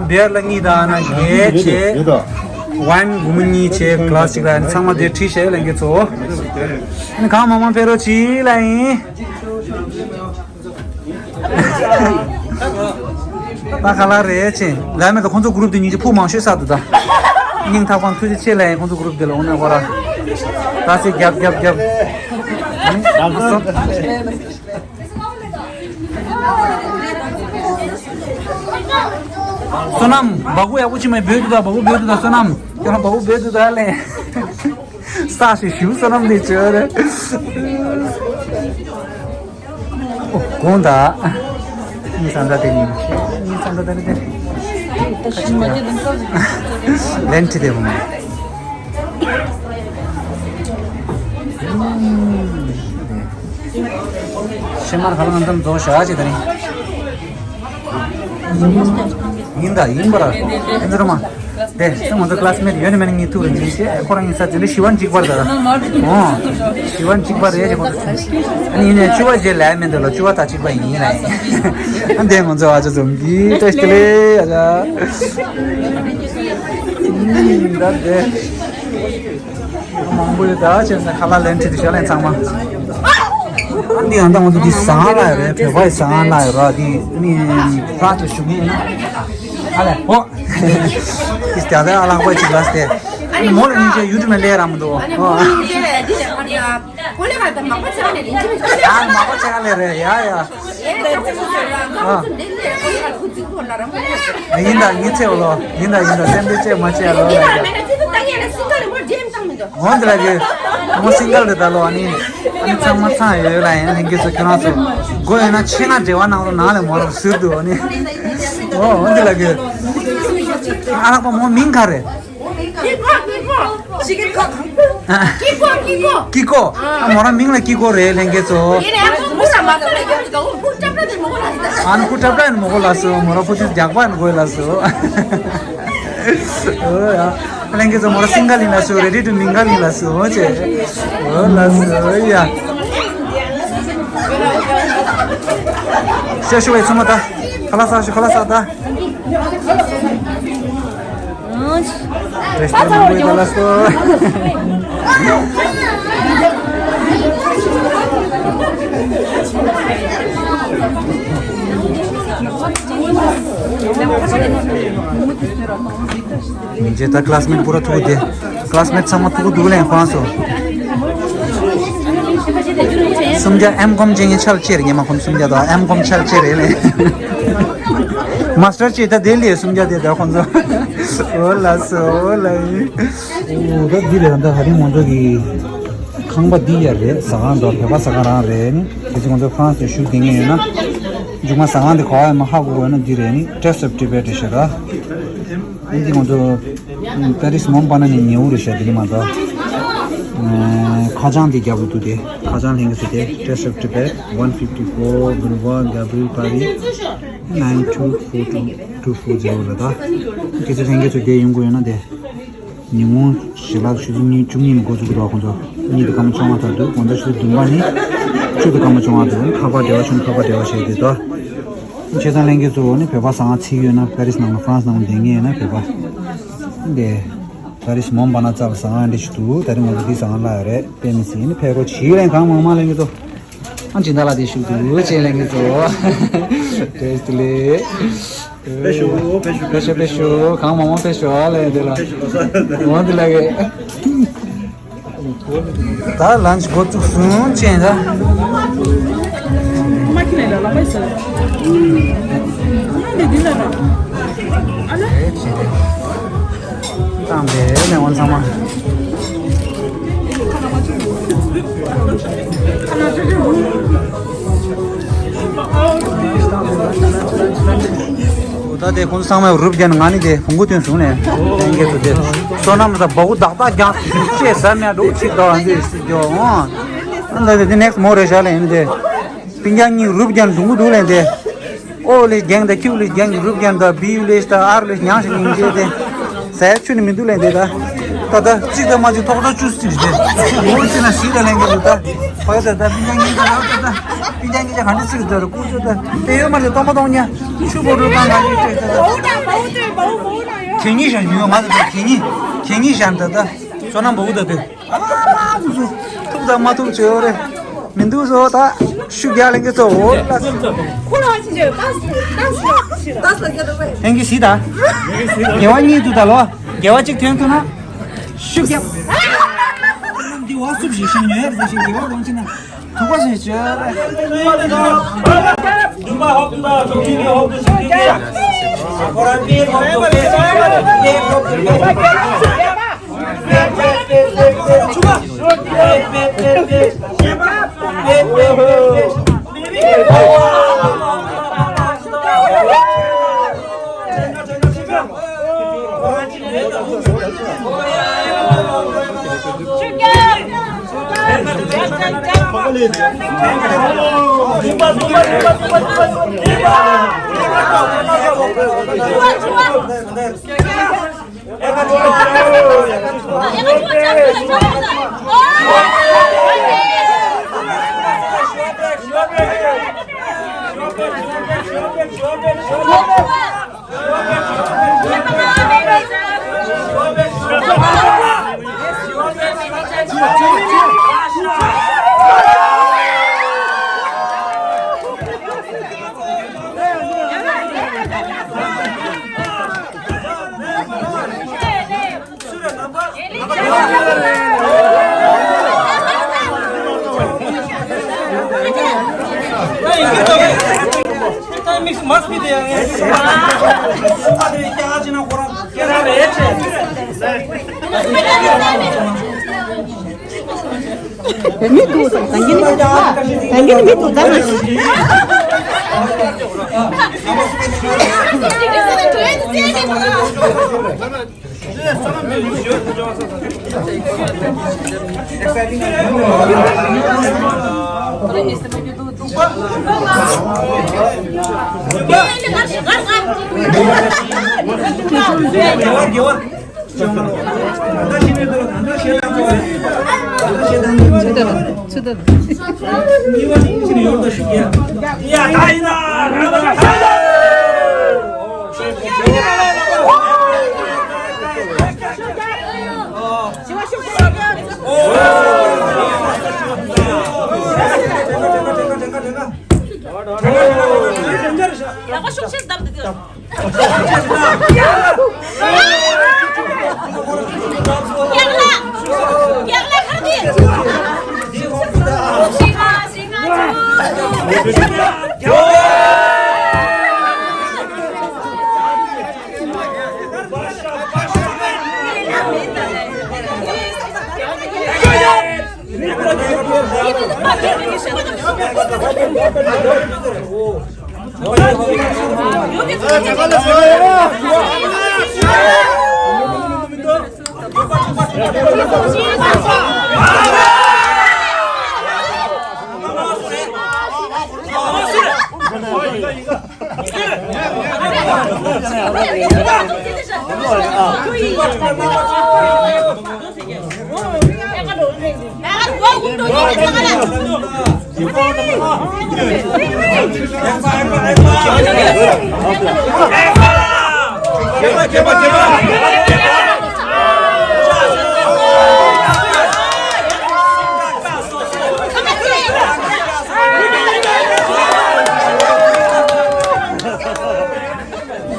བི་ཡར་ལ་གཉིས་དང་ན་བརྒྱད་བྱས། ཝའིན་སྒོར་མོ་གཉིས་བྱས། ག་ལ་སི་གཅིག་ལ་ཚང་མ་དེ་བྲིས་བཞག་ཡོད་ལེན་གྱི་ཚོ། གང་མང་མང་ཕེབས་རོགས་གྱིས་ལ་ཡིན། ད་ག་ལ་རེད་ཅེ། ལ་མེད་ད་ཁོང་ཚོ་གུ་རུབ་དེ་ཉིན་གྱི་ཕུག་མང་ཤོས་ས་དུ་ད། སྙིང་ཐག་པ་ཐུགས་རྗེ་ཆེ་ལ་ཡིན་ཁོང་ཚོ་གུ་རུབ་དེ་ལ་འོང་ན་གོ་ར། ད་སེ་རྒྱབ་རྒྱབ་རྒྱབ། བསོད་ནམས་བ་གུ་ཡག་པོ་ཅི་མ་བོད་དུ་ད་བ་གུ་བོད་དུ་ད་བསོད་ནམས་ཁྱོད་རང་བ་གུ་བོད་དུ་ད་ལེ། ས་ཞིག་ཞུ་བསོད་ནམས་དེ་བྱོས་རེད། གོང་ད། ངའི་ས་འདྲ་དེ་ནི། ངའི་ས་འདྲ་དེ་ནི་དེ། ལན་ཁྲི་དེ་བུ་མ། ཤེ་མར་ཁ་ལ་ང་ཚོ་རྫོགས་ཤག་ཅེས་དེ་ནི། ཡིན་ད་ཡིན་པར། ཨེ་འཛི་རུ་མ། དེ་སེ་ང་ཚོ་ཀ་ལ་སི་མེ་ཊི་ཡོད་ནི་མེད་ནི་གཉིས་ཐུག་རེད་འཛིན་ཤེས་ཁོ་རང་གཉིས་ས་འཛིན་ལི་ཤི་བན་གཅིག་པར་དར། ཨོ། ཤི་བན་གཅིག་པར་རེད་ཅེས་ཁོ་ཚོ། ཨ་ནི་ཡིན་ནའི་ཆུ་བ་ཞེས་ལས་མེད་འདུག་ལ་ཆུ་བ་ད་གཅིག་པ་ཡིན་ལ་ཡིན། ཨ་འདས་ང་ཚོ་ཨ་ཅག་འཛོམས་ཀྱི་བཀྲ་ཤིས་བདེ་ལེགས་ཨ་ཅག་ད་དེ། མང་པོ་ཡོད་ད་བྱས་ན་ཁ་ལག་ལེན་ཁྲིད་དུ་ཤོག་ལེན་ཚང་མ། ཨ་འདི་ཡང་ད་ང་ཚོ་འདི་ཟ་ཁང་ལ་ཡོད་རེད། བོད་པའི་ཟ་ཁང་ལ་ཡོད་ར་འདི་ནི་ཕ་ཏུ་ཞུ་གི་ཡིན་ན། ཨ་ལས་ཨོ། ཨིས་ཏ་ཨ་ལག་པ་ཅིག་ལ་སྟེ། ཨ་ནི་མོ་ལ་ཉིན་ཅན་ཡུ་ཊུབ་ནས་ལས་ར་མི་འདུག་ཨ་ནི་ཨོ། མོ་ལ་ཉིན་ཅན་འདི་ནས་ཨ་ནི་ཨ། ཨ་མ་གོ་ཆ་ལེ་རེད་ཡ་ཡ། ཡིན་ད་ཡིན་ཚེ་ལོ་ཡིན་ད་ཡིན་ད་སེམས་པའི་ཅེས་མ་བྱས་ལོ་ལ་ཡ། འོན་ཏེ་ལ་གི་མོ་སིང་གལ་རེད་ད་ལོ་ཨ་ནི་ཨ་ནི་ཚང་མ་ཚང་ཡོད་ལ་ཡིན་ལྷན་རྒྱས་ཚོ་ཁྱོད་རང་ཚོ་དགོས་ཡོད་ན་ཆེད་མངགས་འབྲེལ་བ་གནང་རོགས་གནང་ལས་མོ་རང་ཟུར་དུ་ཨ་ནི་འོ་འོན་ཏེ་ལ་གི་ཨ་ལགས་པ་མོ་མིང་ག་རེད། ཀི་ཀོ། ཀི་ཀོ། ཨ་མོ་རང་མིང་ལ་ཀི་ཀོ་རེད་ལྷན་རྒྱས་ཚོ། ཨ་ནི་ཁུ་ཀྲབ་ཀྲ་ནི་མོ་གོ་ལ་སོ་མོ་རང་ཁུ་ཚུར་རྒྱག་པ་ནི་གོ་ལ་སོ། ཨོ་ཡ། ལྷན་རྒྱས་ཚོ་མོ་རང་སིང་གལ་ཡིན་ལ་སོ་རེ་ཌི་ཊུ་མིང་གལ་ཡིན་ལ་སོ་ཨོ་ཅེ། ཨོ་ལ་སོ་ཡ། ཤ་ཤུ་བའི་ཚོ་མ་ད། ཁ་ལག་ཟ་ཤུ་ཁ་ལག་ཟ་ད། མི་རྗེ་ད་ཀ་ལ་སི་མེ་ཊི་པུ་ར་ཐུག་དེ། ཀ་ལ་སི་མེ་ཊི་ཚང་མ་ཐུག་འདུག་ལན་ཁོང་སོ། སུམ་བརྒྱ་ཨེམ་ཀོམ་ཅན་གྱི་ཆལ་ཅེར་ཉེ་མ་ཁོང་སུམ་བརྒྱ་དང་ཨེམ་ཀོམ་ཆལ་ཅེར་རེད་ལེ། མ་སི་ཊར་ཅེ་ད་དེ་ལས་སུམ་བརྒྱ་དེ་ད་ཁོང་ཚོ། འོ་ལ་སོ་འོ་ལ་ཡིན། འོ་ད་འདི་རེད་ད་ཧ་རི་མོན་ཚོ་གི་ཁང་པ་འདི་ཡར་རེད། ཟ་ཁང་དང་བོད་པ་ཟ་ཁང་རང་རེད། ནི་གལ་སྲིད་ཁོང་ཚོ་ཧྥ་རན་སི་དུ་བཞུགས་བསྡད་མཁན་ཡོད་ན། མཇུག་མ་ཟ་ཁང་འདི་ག་བ་ཡིན་མ་ཧ་གོ་བ་ཡོད་ན་འདི་རེད། ནི་ཊེ་སི་ཊི་ཨོཕ་ཊི་བེཊ་རེད་ཤག་ར། འདི་ང་ཚོ་པེ་རི་སི་མོན་པ་ན་ནས་ཉེ་བོ་རེད་ཤག་དེ་ནི་མ་གཏོགས། ཁ་བྱང་འདི་རྒྱབ་ལ་འདུག་སྟེ། ཁ་བྱང་ལྷན་རྒྱས་ཚོ་དེ་Taste of Tibet, one fifty-four Boulevard, Gabriel Paris, nine two four two two four zero ལ་ད། ཁྱེད་ཚོ་ལྷན་རྒྱས་ཚོ་དེ་ཡོང་དགོས་ཡོད་ན་དེ། ཉིན་གུང་ཞལ་ལག་ཆུ་ཚོད་གཉིས་བཅུ་གཉིས་ནས་འགོ་བཙུགས་ཀྱི་འདུག་ཁོང་ཚོ་གཉིས་དང་སྐར་མ་བཅོ་ལྔ་ཙམ་འདུག་དགོང་དག་ཆུ་ཚོད་བདུན་པ་ནས་བཅུ་དང་སྐར་མ་བཅོ་ལྔ་ཙམ། ཁ་པར་འབྲེལ་བ་བྱུང་། ཁ་པར་འབྲེལ་བ་བྱས་ཏེ་ད། བྱས་ཙང་ལྷན་རྒྱས་ཚོ་ནི་བོད་པ་ཟ་ཁང་ཚིག་ཡོད་ན། པེ་རིས་ནང་ལ་ཧྥ་རན་སི་ནང་ལ་བསྡད་མཁན་ཡོད་ན་བོད་པ། འདི་པེ་རིས་མོན་པ་ན་ཙ་ལ་ཟ་ཁང་འདི་ཞིག་འདུག་ད་རིང་ང་ཚོ་འདི་ཟ་ཁང་ལ་ཡོད་རེད། དཔེ་མི་སྲིད་ནི་ཕེབས་རོགས་བྱེད་ལན། གང་མང་མང་ལྷན་རྒྱས་ཚོ། ཨ་སྦྱིན་བདག་ལགས་དེ་ཞུ་འདུག་ཅེས་ལན་གྱི་ཚོ། བཀྲ་ཤིས་བདེ་ལེགས། ཕེབས་ཤོག་ཕེབས་ཤོག་ཕེབས་ཤོག་ཕེབས་ཤོག་གང་མང་མང་ཕེབས་ཤོག་ཨ་ལས་དེ་ལ། འོ་དེ་ལ་གི། ད་ལན་ཆི་འགོ་བཙུགས་སོང་ཅེས་ད། མ་ཁྱི་ལས་ལ་ལ་པའི་ཟེར། ཨ་ནི་འདི་ལ་ལ། ཨ་ལ། ཨེ་ཅེ་རེད། བཏང་བས་ནས་འོན་ཚང་མ། ད་དེ་ཁོང་ཚོ་ཚང་མས་རུབ་རྒྱན་ང་ནི་དེ་བོང་གུ་སྟོན་བྱུང་ནས་ལྷན་རྒྱས་ཚོ་དེ་བསོད་ནམས་ད་བ་གུ་བདག་བདག་ཀྱང་ཅེས་ཟེར་ནས་འགྲོ་ཅིག་ད་འདི་སི་ཇོ་འོང་། ད་དེ་next more རེ་བཞག་ལ་ཡིན་དེ། སྤུན་ཀྱག་གཉིས་རུབ་རྒྱན་བོང་གུ་འདུག་ལས་དེ། ཨོ་ལེ་རྒྱན་དང་ཁྱིའུ་ལེ་རྒྱན་གྱི་རུབ་རྒྱན་དང་བིའུ་ལེ་དང་ཨར་ལེ་ཉང་ཞིག་ཡིན་རྗེས་དེ། ཟས་ཆུ་ནི་མི་འདུག་ལས་དེ་ད། ད་ད་གཅིག་དང་མ་གཅིག་ཐོག་ཐོག་བཅུ་གཅིག་རྗེས། མུར་ཅི་ན་ཞིག་དང་ལེན་གྱི་འདུག་ད། ཕ་ཡ་ད་ད་སྤུན་ཀྱག་གཉིས་ཀྱི་ལག་ད་ད། སྤུན་ཀྱག་གཉིས་ཀྱི་ག་འདྲ་ཚིག་ད་རུ་ཀུ་ཅོ་ད། དེ་ཡོད་མ་རེད་སྟོང་པ་སྟོང་ཉ། ཆུ་བོ་རུ་ད་ང་ཡོད་ཅེས་ད་ད། གད་སྙིགས་བཞག་ཉོས་ང་ད་ད་གད་སྙིགས། གད་སྙིགས་བཞག་ད་ད། བསོད་ནམས་བོ་གུ་ད་དེ། ཐུབ་དང་མ་ཐུབ་བྱོས་རེད། མི་འདུག་བཟོ་ད། ཤུགས་རྒྱག་ལེན་གྱི་གཙོ་བོ་ལ། ཁོ་ལ་ཅི་བྱོས་ཏང་ཏང་ཏང་ལ་སྐྱེ་དོ་བས། ཧེང་གི་སི་ད། དགེ་བ་གཉིས་འདུག་ད་ལོ། དགེ་བ་གཅིག་ཐོན་ཐུབ་ན། ཤུགས་རྒྱབ། འདི་བ་སུབ་ཞིག་ཤིང་ཉོས་རེད་ཞིག་དགེ་བ་གོང་ཆེ་ན། ཐུག་པ་ཞིག་བྱོས་རེད། མི་འདུག་ཟེར་ད་གིན་ད་གིན་མི་འདུག་ད་ང་ཞིག་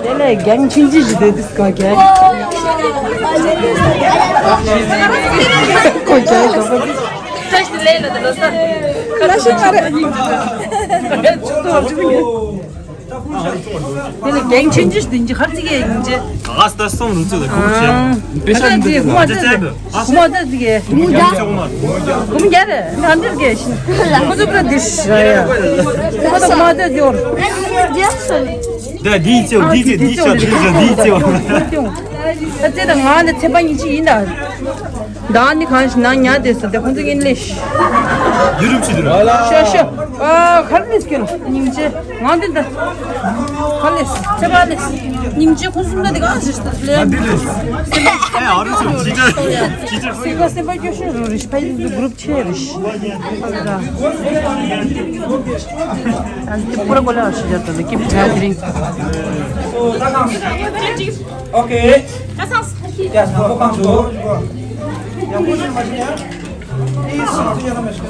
དེ་ལས་རྒན་ཆུང་ཆུང་ཞིག་དེ་དུས་ག་རྒན། ཁོ་རྒན་ཞོགས་པ་དེ། ཁ་ཤས་མ་རེད། དེ་ལས་རྒན་ཆུང་ཆུང་ཞིག་དེ་འཇི་ཁར་ཅིག་ཡིན་ཅི། ཨ་སྟ་སོང་རུ་ཚོད་ཁོ་ཆེ། ཨ་ད་ཅི་གོ་མ་ཚད་གོ་མ་ཚད་ཅིག་གོ་མ་རྒྱ་རེད། ང་འདིར་གས་ཤིང་ཁོ་ཚོ་པ་འདི་ཤ་ཡ། ཁོ་ཚོ་མ་ཚད་ཅིག་ཡོད། ད་དེའི་ཚེ་དེའི་ཚེ་དེའི་ཤ་དེའི་ཤ་དེའི་ཚེ། ད་ཚེ་ད་ང་ནི་ཚེ་པ་ཉིན་གཅིག་ཡིན་ད། ད་ནི་གང་ཞིག་ན་ཉ་དེ་སུ་དེ་ཁོང་ཚོ་ཡིན་ལེ་ཤ། ཡུ་རུབ་ཅི་དུ་ར། ཤ་ཤ། ཨ་ཁར་ལེ་སྐྱོ་ལ་སྙིང་རྗེ། ང་འདི་འདི། ཁར་ལེ་ཚེ་པ་ལེ། སྙིང་རྗེ་ཁོང་གསུམ་ད་དེ་གང་ཞིག་ལེ། ཨ་འདི་ལེ། ཨེ་ཨ་རུ་ཚོ་ཅི་ཅི་ཅི་ཅི། སེམས་པ་སེམས་པ་སྐྱོ་ཤོས་རུ་རེ་ཤ་ཕ་ཡུལ་གུ་རུབ་ཆེ་རེ་ཤ། ཨ་འདི་པུ་ར་གོ་ལ་ཤི་ཇར་ཏོ་ལེ་ཀིབ་ཐ་དི་རིང་། ཨོ་ཁེ། ཡ་སང་པོ་ཁང་དུ། ཡ་ཁུ་ཤི་མ་ཤི་ཡ། ཨེ་སང་ཡ་ལ་མ་ཤི།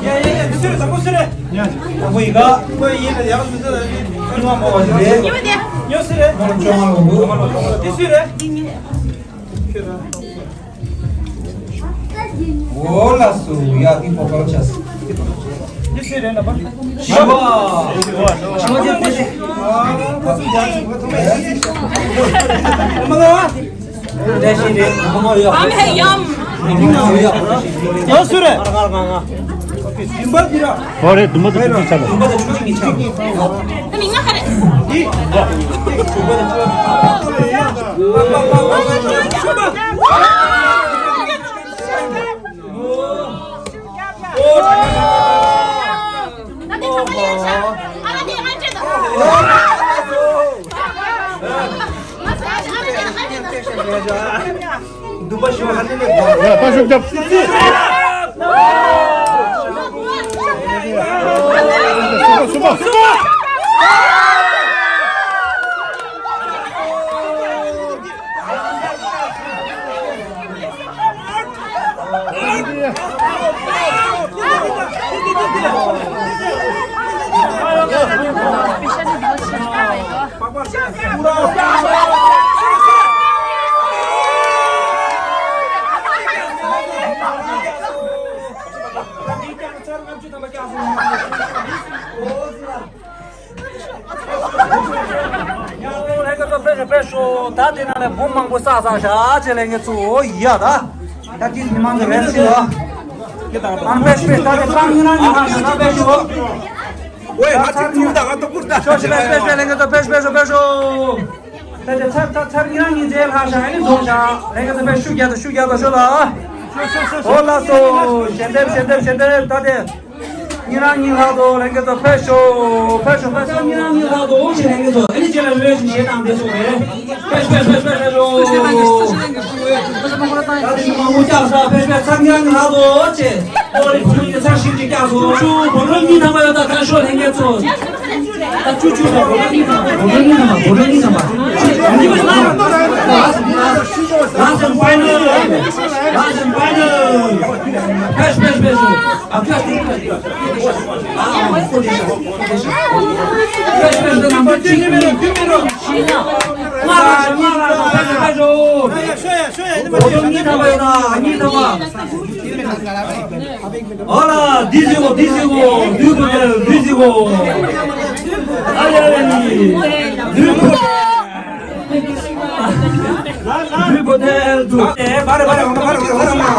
ཡ་ཡ་ཡ་དེ་སུ་རེད། སང་པོ་སུ་རེད། སང་པོ་ཡི་ག་ཁོ་ཡིན་ལ་ཡག་མི་ཟེར་ལ་ནི་ཁྱོད་མ་མོ་བ་ཞིག་རེད། ཉོ་སུ་རེད། མོ་ལ་ཅོ་མ་ལོ་གུ། དེ་སུ་རེད། ཁྱོད་ར། འོ་ལགས་སོ། ཡ་དེ་ཕོ་ཁ་ཆ་སི། འདི་སུའི་རེད་ན་པ། ཞི་བ། ཞི་བ་ཅན་དེ་ཞིག་ཨ་ཁ་སུ་རྒྱ་ཆུ་བ་ཐོག་མ་ཡ་ཞིག་མ་ལ། དེ་ཞིག་རེད། ཨ་མ་ཧེ་ཡམ། ཡོད་སུ་རེད། ང་ང་ང་། ཡིན་པ་འདི་ར། ཧོ་རེད། དུམ་བུ་དུ་ཅི་ཆ་ལ། དུམ་བུ་དུ་ཅི་ཆ་ལ། ད་མི་ང་ཁ་རེད། འདི། དུམ་བུ་དུ་ཅི་ཆ་ལ། འདུག་པ་ཞུ་ཧ་ལས་ལས། ཡ་པ་ཤུགས་རྒྱབ། སུ་པ་སུ་པ་སུ་པ། ལྷན་རྒྱས་ཚོ་དཔེ་ཞུ་དཔེ་ཞུ། ད་དེ་ནང་ལ་འབུམ་མང་པོ་བསགས་བསགས་བཞག་བྱས་ལས་ངེད་ཚོ་ཡ་ད། ད་ཅི་མི་མང་གི་རེད་ཟེར་བ། ཨང་དཔེ་ཞུ་དཔེ་ད་དེ་ཚང་ཉིན་རང་ཉིན་རང་ཞུ་ད་དཔེ་ཞུ། ཝེ་ང་ཚོ་ཚུར་ད་ང་ཏོག་པུར་ད། ཞོ་ཞི་དཔེ་ཞུ་དཔེ་ཞུ་ལས་ངེད་ཚོ་དཔེ་ཞུ་དཔེ་ཞུ་དཔེ་ཞུ། ད་དེ་ཚར་ཚར་ཚར་ཉིན་རང་ཉིན་རྗེས་ལྷག་བཞག་ཨ་ནི་རྫོགས་བཞག་ལས་ངེད་ཚོ་དཔེ་ཞུ་རྒྱ་དང་ཞུ་རྒྱ་དང་ཞུ་ལ། འོ་ལགས་སོ། ཞལ་འདེབས་ཞལ་འདེབས་ཞལ་འདེབས་ད་དེ། ཉིན་རང་ཉིན་ལྷག་ཏུ་ལྷན་རྒྱས་ཚོ་ཕེབས་ཤོག་ཕེབས་ཤོག་ཕེབས་ཤོག་ཉིན་རང་ཉིན་ལྷག་ཏུ་འོང་ཞིག་ལྷན་རྒྱས་ཚོ་ཨ་ནི་རྗེས་ལ་རོལ་ཞིག་བཞེས་དང་འདི་སོང་རེད། ཕེབས་ཕེབས་ཕེབས་ཕེབས་ཕེབས་ཤོག་ད་དེ་ནི་མང་པོ་བཀྱག་ས་ཕེབས་ཕེབས་ཚར་ཉིན་རང་ཉིན་ལྷག་ཏུ་ཆེ་ཏོ་རི་བུ་ཡི་ཚར་ཞིག་ཅིག་བཀྱག་སོང་ཆུ་བུ་རོ་གཉིས་ཐམ་པ་ཡོད་ད་ད་ཤོག་ལྷན་རྒྱས་ཚོ། ད་ཆུ་ཆུ་ད་བུ་རོ་གཉིས་ཐམ་པ་བུ་རོ་གཉིས་ཐམ་པ་བུ་རོ་གཉིས་ཐམ་པ། Last and final. Last and final. ཕེབས་ཕེབས་ཕེབས་ཤོག་ཨ་ཕེབས་ཕེབས་ཕེབས། ཨོ་ལ་འདི་ཟེར་གོ་འདི་ཟེར་གོ་འདུས་པོ་དེ་འདུས་ཟེར་གོ་ཨ་ལེ་ཨ་ལེ་འདུས་པོ། བུ་བུ་དེ་དུ། ཨེ་བར་བར་འོང་བར་འོང་བར་འོང་།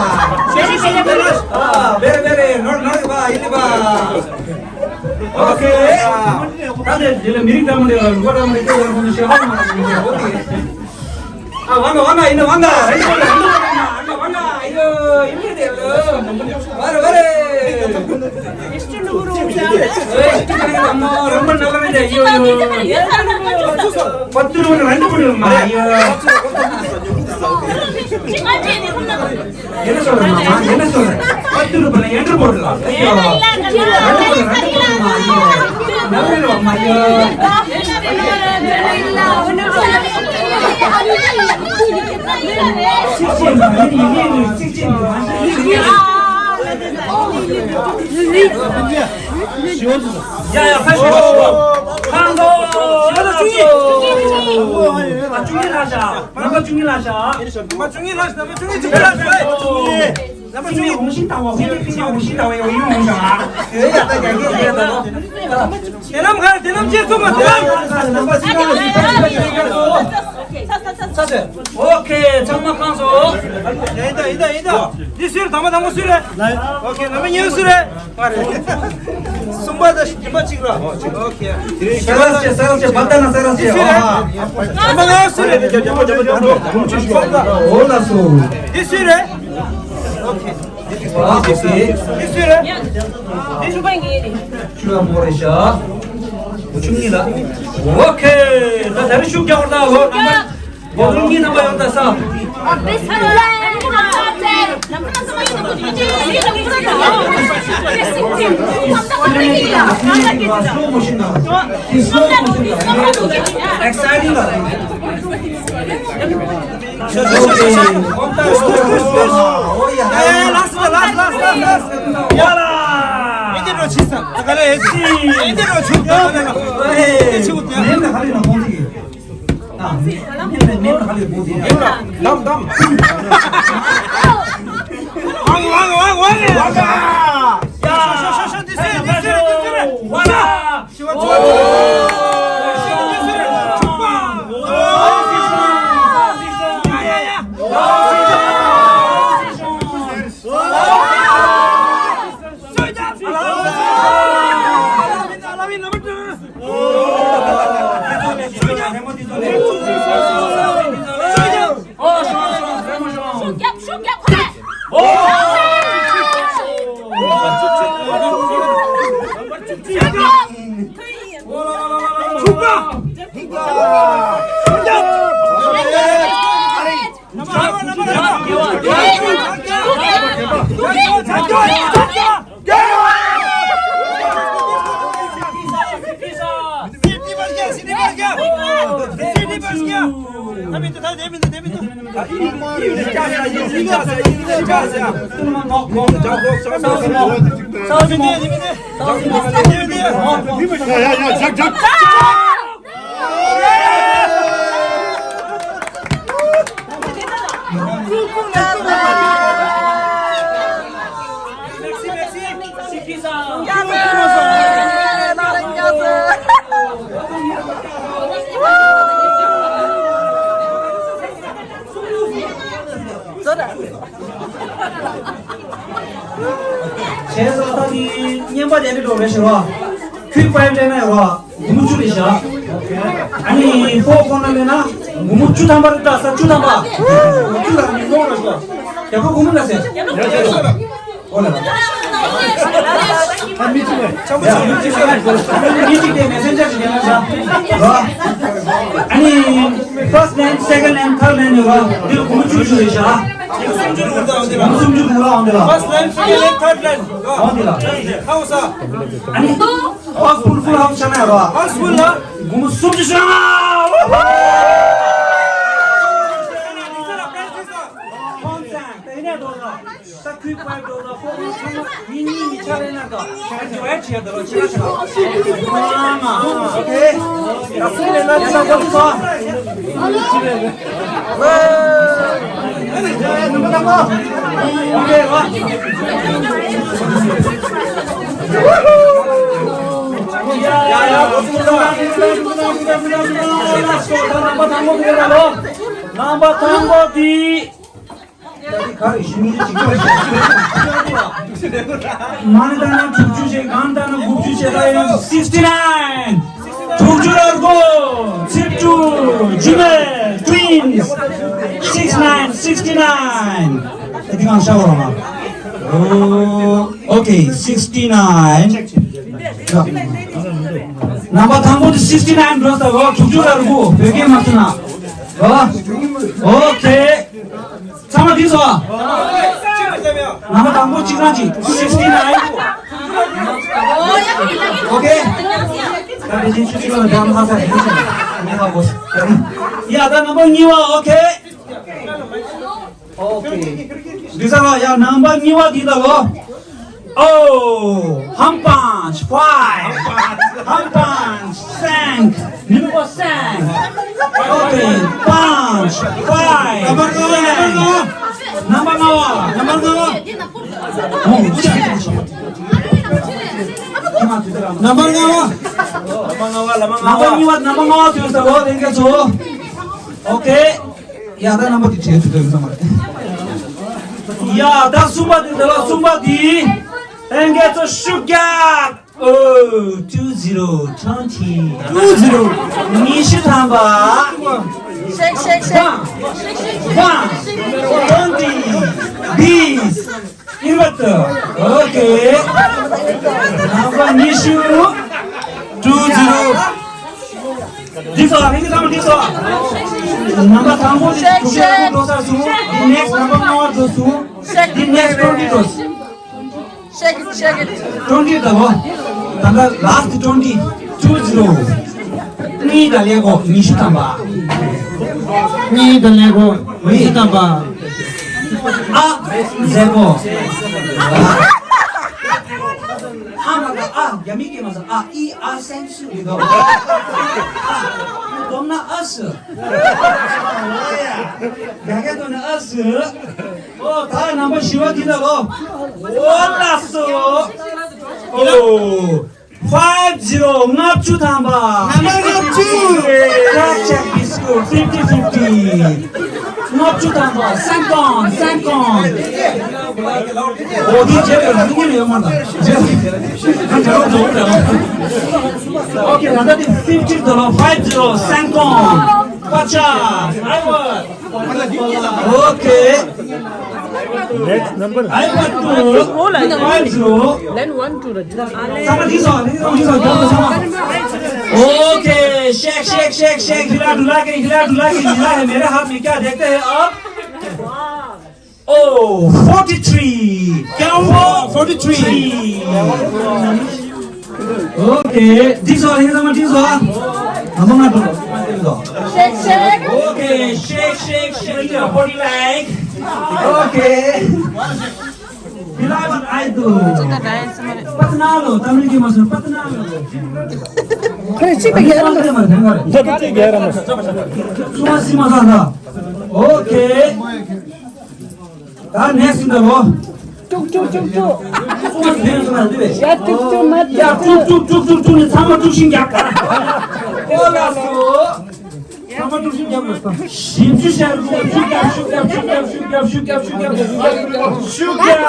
ཤེས་ཤེས་ཤེས། ཨ་བེ་རེ་བེ་རེ་ནོར་ནོར་བ་ཡིན་པ། ཨོ་ཁེ། ད་དེ་དེ་ལ་མི་རིགས་འདྲ་མི་འདྲ་བ་འགོ་འདྲ་མི་འདྲ་བ་ཤེས་ཧ་མ་ཨོ་ཁེ། ཨ་བ་ན་བ་ན་ཡིན་ན་བ་ན་རེ་ཤོ་ན་བ་ན་ཡིན། ཡོ། ཡིན་གྱི་རེད་ལོ། ཝ་རེ་ཝ་རེ། ཨེ། ཁྱེད་རང་ཚོ་རང་མ་ནང་ལ་མེད་དེ་ཡོ་ཡོ། པ་ཏུ་རུ་རང་གི་པུ་རུ་མ་ཡོ། ཡིན་ན་སོ་ར་མ་མ་ཡིན་ན་སོ་ར། པ་ཏུ་རུ་པ་ལ་ཡན་ཏུ་པོ་ར་ལ་ཡོ། རང་གི་པུ་རུ་རང་གི་པུ་རུ་མ་ཡོ། ནང་རེ་རོ་མ་ཡོ། ཡ་ཡ་ཁ་ཤོ་ཁང་ཁོ། བཅུ་གཉིས་ལྷག་བཞག་རྣམ་པ་བཅུ་གཉིས་ལྷག་བཞག་རྣམ་པ་བཅུ་གཉིས་ལྷག་བཞག་རྣམ་པ་བཅུ་གཉིས་ལྷག་བཞག་ཡོད་ཡ་ད་རྒྱ་སྐད་རྒྱ་ད་ལོ། དེ་ལམ་ཁ་དེ་ལམ་ཅེས་གསུངས་མ་དེ་ལམ། ཨོ་ཁེ། ཚང་མ་ཁང་སོ། ཡིན་ད་ཡིན་ད་ཡིན་ད། འདི་སུའི་རེད། དང་པོ་དང་པོ་སུའི་རེད། ཨོ་ཁེ། རྣམ་པ་གཉིས་སུའི་རེད། ང་རེད། གསུམ་པ་དང་བཞི་པ་གཅིག་ར། ཨོ་ཁེ། ས་ར་ཅེ་ས་ར་ཅེ་བ་ད་ན་ས་ར་ཅེ། འདི་སུའི་རེད། རྣམ་པ་ལྔ་སུའི་རེད། འོ་ལ་སོ། འདི་སུའི་རེད། ཨོ་ཁེ། འདི་སུའི་རེད། འདི་ཆུ་པ་ངའི་རེད། ཆུ་ལ་མོ་རེ་ཤ། ཆུ་ངི་ལ། ཨོ་ཁེ། ད་ད་རི་ཤུགས་རྒྱག་པར་ད་ལོ་རྣམ་པ། འགོ་དོན་གཉིས་རྣམ་པ་ཡོང་ད་ས། Slow motion ད། Slow motion ད། Exciting ད། ཡ་ཡ་ཡ། ལགས་སོ་ལགས་སོ་ལགས་སོ་ལགས་སོ། ཡ་ལ། ཡིན་དེ་འགྲོ་ཕྱིན་ས། ད་ག་ལེ་ཡིན་དེ་འགྲོ་ཆུ་ད་ག་ལེ་ལ། ཡིན་དེ་ཆུ་ད། མེམ་ད་ག་ལེ་ལ་ཕོང་ཚིག་གི། ད་མེམ་ད་མེམ་ད་ག་ལེ་ཕོང་ཚིག་གི། མེམ་ད་དམ་དམ། ཝང་ཝང་ཝང་ཝང་ཝང་། ཡ། ཤོ་ཤོ་ཤོ་འདི་སེ་འདི་སེ་འདི་སེ། ཝང་། བྱས་ཙང་ད་ནི་བརྙན་པར་ལེན་འགྲོ་རེད་ཤག་ར། ཁུལ་ཕའིབ་ལེན་ན་ཡོད་ར། སྒོར་མོ་བཅུ་རེད་ཤག་ཨ་ནི་ཕོར་ཁོ་ན་ལེན་ན་སྒོར་མོ་བཅུ་ཐམ་པ་རེད། ད་ས་བཅུ་ཐམ་པ། བཅུ་ལ་མི་ནོར་ར་ཤག་རྒྱ་ཕོ་སྒོར་མོ་ལ་ཟེར། ཨོ་ལ་ལ། ཨ་མི་ཅི་ལ། ཡ་མི་ཅི་ལ། མི་ཅི་དེ་མེ་སེན་ཇར་ཞིག་ཡིན་ན་ཤག་ཨ་ནི་first name, second name, third name ཡོད་ར། འདི་ལ་སྒོར་མོ་བཅུ་བཅུ་རེད་ཤག་སུམ་ཅུ་དགུ་ལ་འོང་དེ་ལ། First name, second name, third name. འོང་དེ་ལ། ཨ་ནི་House full, full house ཆགས་ན་ཡོད་ར། House full ལ། སྒོར་མོ་སུམ་ཅུ་ཆགས་ན། ཁོང་ཚང་དེ་ནས་འགྲོ་ལ། ས་ཁུལ་པའི་འགྲོ་ལ། ཁོ་ཚང་མི་གཉིས་མི་ཆ་རེ་ན་ག་ཁྱེད་ཀྱི་བའི་ཆེ་ད་ལོ་ཆེ་ཆེ། ཨོ་ཁེ། ད་སུ་ལས་ན་ཆ་གོ་ཚོ། རྣམ་པ་དང་པོ་འདི། མ་ཎི་བཏང་ན་དྲུག་ཅུ་བྱས། གང་བཏང་ན་དགུ་བཅུ་བྱས། ད་ཡོད་sixty nine. དྲུག་ཅུ་རེ་དགུ། ཚེས་དྲུག་རྗེས་མའི་twins. Six nine, sixty nine. དེ་གང་ཤ་བ་རང་ཨོ། ཨོ་ཁེ། sixty nine། རྣམ་པ་དང་པོ་དེ་sixty nine འགྲོ་ས་གོ། དྲུག་ཅུ་ལ་རུ་གུ། བོད་སྐད་མ་ཐུབ་ན་གོ། ཨོ་ཁེ། ཚང་མ་འགྲིག་སོང་། རྣམ་པ་དང་པོ་གཅིག་རང་གཅིག sixty nine། ཨོ་ཁེ། ད་དེ་བཞིན་ཆུ་ཆུ་ལ་འགྲམ་ལྷ་ས་ཡིན་ཞིང་ངེས་ཧ་གོ། ཡ་ད་རྣམ་པ་གཉིས་པ། ཨོ་ཁེ། ཨོ་ཁེ། འདི་ས་ལ་ཡ་རྣམ་པ་གཉིས་པ་འདི་ད་ལོ། Oh, हम पाँच, five। हम पाँच, cinq। Numéro cinq। OK, पाँच, five, cinq। རྣམ་པ་ལྔ་པ། རྣམ་པ་ལྔ་པ། རྣམ་པ་ལྔ་པ། ཨོ། རྣམ་པ་ལྔ་པ། རྣམ་པ་གཉིས་པ། རྣམ་པ་ལྔ་པ་དུས་ས་ལོ། ལྷན་རྒྱས་ཚོ། OK། ཡ་ད་རྣམ་པ་དེ་བྱས་ཚུལ་དོན་བསམ་པ་རེད། ཡ་ད་གསུམ་པ་དེ། ད་ལོ་གསུམ་པ་དེ། ལྷན་རྒྱས་ཚོ་ཤུགས་རྒྱག Oh, two zero, twenty. Two zero. ཉི་ཤུ་ཐམ་པ། Shake, shake, shake. One, one, twenty, this, ཡིན་པ་དང་། OK། རྣམ་པ་ཉི་ཤུ། Two zero། འགྲིག་སོང་། ལྷན་རྒྱས་ཚང་མ་འགྲིག་སོང་། རྣམ་པ་དང་པོ་དེ་དྲུག་ཅུ་འགྲོ་ཚར་སོང་། དེ་next རྣམ་པ་ལྔ་པ་འགྲོ་སོང་། དེ་next twenty འགྲོ་སོང་། Shake it, shake it. Twenty ད་ལོ། ད་ལྟ་last twenty། Two zero། གཉིས་དང་ཀླད་ཀོར་ཉི་ཤུ་ཐམ་པ། གཉིས་དང་ཀླད་ཀོར་ཉི་ཤུ་ཐམ་པ། ཨ། ཟེར་གོ། ཨ་མ་ག་ཨ། རྒྱ་མི་སྐད་མ་སོང་། ཨ་ཨི་ཨ་སན་སུ་རེད་དོ། ཨ། སྡོམ་ན་ཨ་སུ། རྒྱ་སྐད་སྡོམ་ན་ཨ་སུ། ཨོ། ད་རྣམ་པ་བཞི་པ་འདི་ད་ལོ། ཨོ་ལགས་སོ། ཨོ། Five zero། ལྔ་བཅུ་ཐམ་པ། ལྔ་བཅུ། Check, check this score. Fifty fifty། ལྔ་བཅུ་ཐམ་པ། Cinquante, cinquante། ཨོ་དེ་བྱས་པའི་རང་ཉིད་ཡོད་མ་རེད། རྗེས་ལ་འགྲོ་འགྲོ་འགྲོ། OK། ད་ལྟ་དེ་fifty ད་ལོ། Five zero། Cinquante། Pachas། I want། OK། Next number. I want to. Five zero. Then one to the. ཚང་མ་འདི་སོང་། འདི་སོང་། འདི་སོང་། འདི་སོང་། OK། Shake, shake, shake, shake། ཧི་ལ་དུ་ལ་ཀེ། ཧི་ལ་དུ་ལ་ཀེ། ཧི་ལ་ཧེ། མེ་ར་ཧ་མེ་ཀྱ་དེག་ཏེ་ཧེ། ཨ། Oh, forty three། Forty three། OK། འགྲིག་སོང་། ཧེ། ཚང་མ་འགྲིག་སོང་། ཨ་མ་ང་འགྲོ། Shake, shake. OK། Shake, shake, shake your body like. OK། Beloved idol. Patna lo, Tamil ki masuk Patna lo. ཁ་རེ་གཅིག་པའི་རྒྱལ་རབས། ཁ་རེ་གཅིག་པའི་རྒྱལ་རབས། སུ་མ་སི་མ་ས་ས། OK། ད་next ཡིན་ད་ལོ། ཀྲུག་ཀྲུག་ཀྲུག་ཀྲུག་ཡ། ཀྲུག་ཀྲུག་མ། ཡ། ཀྲུག་ཀྲུག་ཀྲུག་ཀྲུག་ཀྲུག་ནི་ཚང་མ་དཀྲུག་ཤིང་རྒྱག་པ། ཨོ་ལགས་སོ། ཚང་མ་དཀྲུག་ཤིང་རྒྱག་པ། བཞི་བཅུ་ཞེ་དགུ། ཤུགས་རྒྱབ། ཤུགས་རྒྱབ། ཤུགས་རྒྱབ། ཤུགས་རྒྱབ། ཤུགས་རྒྱབ། ཤུགས་རྒྱབ། ཤུགས་རྒྱབ། ཤུགས་རྒྱབ། ཤུགས་རྒྱབ།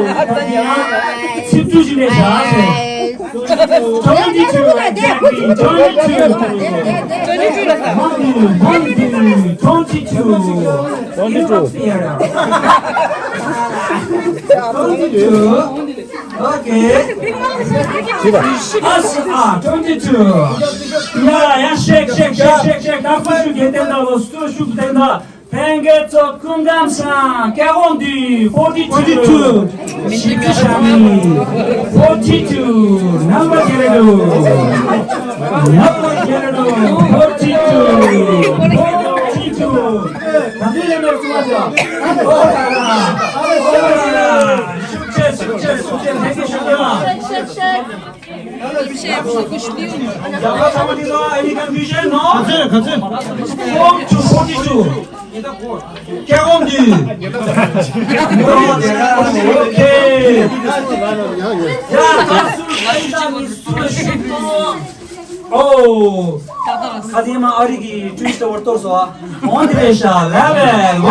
ཨོ། ཚིག་བཅུ་ཞིག་ལས་བཞག་ཟེར། Twenty-two, exactly, twenty-two. Twenty-two. Twenty-two. Twenty-two. Okay. Us, ah, twenty-two. Yeah, yeah, shake, shake, shake, shake, shake. ད་ཁུ་ཤུ་གེ་བསྟན་ད་ལོ། སུ་ཤུ་བསྟན་ད། ལྷན་རྒྱས་ཚོ་སྐུ་ཁམས་བཟང་། སྐྱ་ཧོང་དུ། Forty two། ཤི་ཀི་ཤ་མི། Forty two། རྣམ་པ་བརྒྱད་རེད་འདུག་རྣམ་པ་བརྒྱད་རེད་འདུག Forty two། Forty two། ད་དུང་ལེན་པར་བརྩི་བ་ཞོག་ཨོ་ལ་ལ། ཨོ་ལ་ལ། ཤུགས་ཆེ་ཤུགས་ཆེ་ཤུགས་ཆེ། ལྷན་རྒྱས་ཤུགས་ཆེ་ལ། Any confusion? No? ག་ཚོད། ག་ཚོད། Forty two, forty two. སྐྱ་ཧོང་དུ། Okay. ཡ། ད་སུ་ཨ་ཡི་ད་མི་སུ་ལ་ཤུགས་གཏོང་། ཨོ། ཁ་དེ་མ་ཨ་རི་གི་ཊུ་ཝི་ཊར་བར་གཏོར་སོང་ཨ། On the Resha level.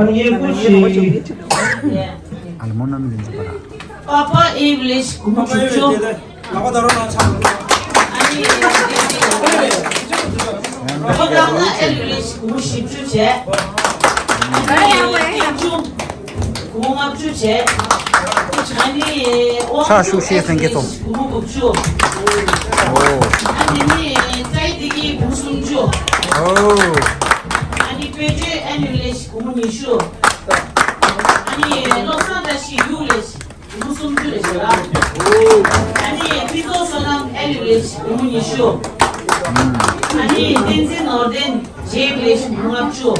ཨ་ལ་མོ་ནམ་ལིན་ཛི་པ་ར། པ་པ་ཨེབ་ལེ་ཤི་སྒོར་མོ་དྲུག་ཅུ། ཨ་ནི། ཨོ་ཀ་ན་ཨེབ་ལེ་ཤི་སྒོར་མོ་བཞི་བཅུ་བྱས། ཨ་ནི། ཀེམ་ཆུང་སྒོར་མོ་ལྔ་བཅུ་བྱས། ཨ་ནི། ཕྱག་ཤུགས་ཤེས་མཁན་གྱི་ཚོ། སྒོར་མོ་དགུ་བཅུ། ཨོ། ཨ་ནི་ནི་ཙའི་ཏི་གི་སྒོར་མོ་སུམ་ཅུ། ཨོ། ཨ་ནི་པེ་ཏྲེ་ཨེབ་ལེ་ཤི་སྒོར་མོ་ཉི་ཤུ། ཨ་ནི་བློ་བཟང་བཀྲ་ཤིས་ཡུ་ལེ་ཤི། སྒོར་མོ་སུམ་ཅུ་རེད་ཤག་ར། ཨ་ནི་ཕུན་ཚོགས་བསོད་ནམས་ཨེབ་ལེ་ཤི་སྒོར་མོ་ཉི་ཤུ། ཨ་ནི་བསྟན་འཛིན་ནོར་ལྡན་ཨེབ་ལེ་ཤི་སྒོར་མོ་ལྔ་བཅུ།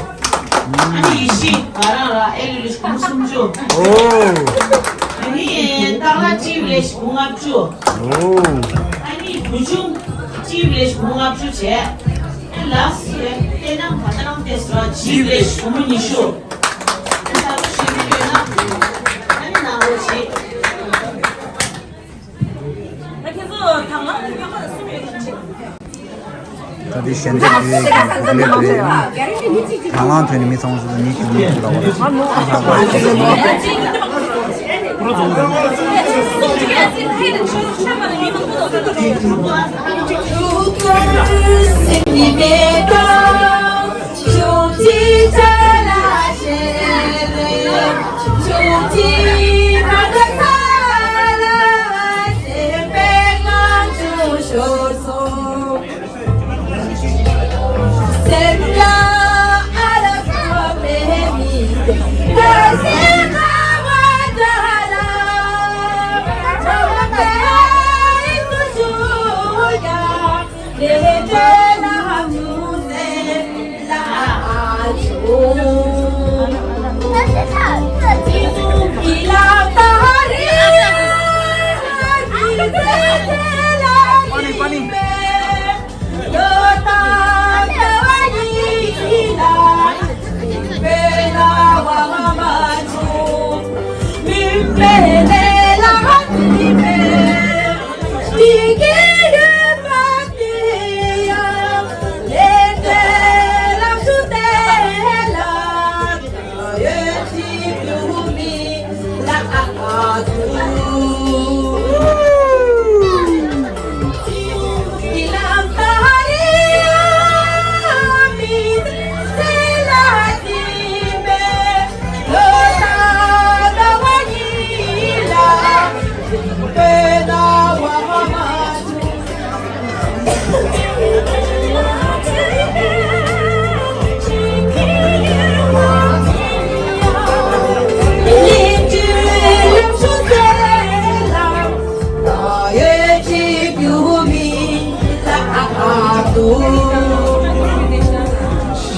ཨ་ནི་ཡེ་ཤེས་ང་རང་ར་ཨེབ་ལེ་ཤི་སྒོར་མོ་སུམ་ཅུ། ཨོ། ཨ་ནི་སྟག་ལྷ་ཨེབ་ལེ་ཤི་སྒོར་མོ་ལྔ་བཅུ། ཨོ། ཨ་ནི་བུ་ཆུང་ཨེབ་ལེ་ཤི་སྒོར་མོ་ལྔ་བཅུ་བྱས། ཨ་ལ་སི་ཡ་ཏེ་ནང་བ་ཏ་ནང་ཏེ་སི་ར་ཨེབ་ལེ་ཤི་སྒོར་མོ་ཉི་ཤུ། ད་དེ་ཞལ་འདེབས་དེ་གོ་ལེ་དེ་དང་བླངས་ཐོན་ནས་མི་ཚང་མ་ཞིག་ལ་ཉིད་ཀྱི་མི་ཞིག་ལ་བ།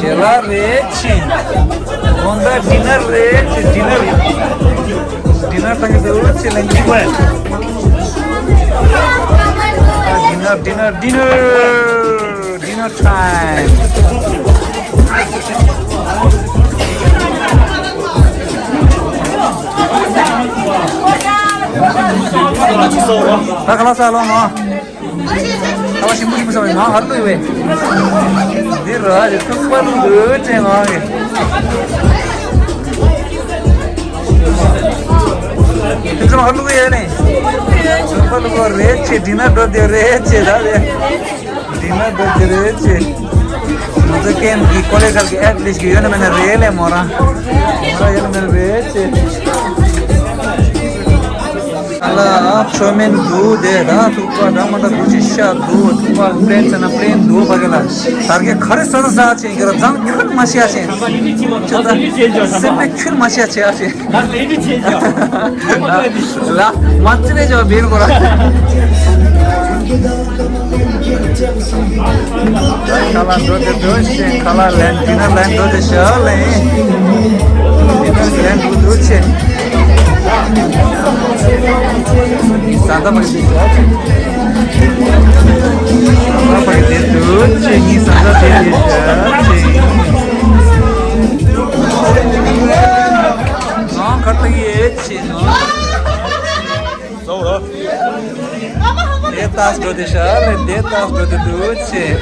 ཞལ་ལག་རེད་ཆེ། དགོང་དག་ཌི་ནར་རེད་ཆེ། ཌི་ནར། ཌི་ནར་བཏང་གི་འདུག་ཆེ། ལན་གཅིག་པ། ཌི་ནར། ཌི་ནར། ཌི་ནར། ཌི་ནར། ཌི་ནར་ཊའིམ། ད་ག་ལ་ས་ལོ་ནོ། ཁ་བ་ཞིམ་པོ་ཞིམ་པོ་ཟ་བའི་ངང་ཧར་བླུགས་ཡོད་པས། འདི་ར་ཞིག་ཐུག་པ་བླུགས་འདུག་ཅེས་ངང་གི། ཐུག་ཙམ་ཧར་བླུགས་ཡོད་ནས། ཐུག་པ་བླུགས་པ་རེད་ཅེས། འདི་ན་འགྲོ་དེ་རེད་ཅེས་ད་རེད། འདི་ན་འགྲོ་དེ་རེད་ཅེས། ང་ཚོ་ཀེམ་གི་ཀོ་ལེ་གལ་གི་ཨེད་ལིས་གི་ཡོད་ན་མེད་ན་རེད་ལས་མོ་རང་། མོ་རང་ཡོད་ན་མེད་ན་རེད་ཅེས། ཨ་ལ་ཨ་ཆོ་མེན་འདུག་དེ་ད་ཐུག་པ་འདྲ་མ་འདྲ་འདུག་ཅེས། ཤ་འདུག་ཐུག་པ་པླེན་ཟེར་ན་པླེན་འདུག་ཕ་གི་ལ། དར་གས་ག་རེ་ཟ་ས་ཟ་ཅེས་ཀྱི་ར་རྫང་ཁྱོད་མ་ཤེས་ཅེས། ཁྱོད་ད་སེམས་པའི་ཁྱོད་མ་ཤེས་ཅེས་ཨ་ཅེས། ལ་མ་ཙི་རེ་ཅོ་བེར་གོ་ར། ཁ་ལག་འགྲོ་དེ་འགྲོ་ཞིང་ཁ་ལག་ལན་ཌི་ནར་ལན་འགྲོ་དེ་ཤར་ལན། ཌི་ནར་ལན་འགྲོ་འགྲོ་ཆེ། ཟ་ད་མ་ཞིག་ཤར་ཆེ། ཟ་ད་མ་དེ་འགྲོ་ཆེ། ངའི་ཟ་ད་དེ་དེ་ཤར་ཆེ། ང་ཁ་ཏག་ཡེ་ཆེ་ནོ། ཟོ་རོ། དེ་ལྟ་འགྲོ་དེ་ཤར་ལེ། དེ་ལྟ་འགྲོ་དེ་འདུག་ཅེས།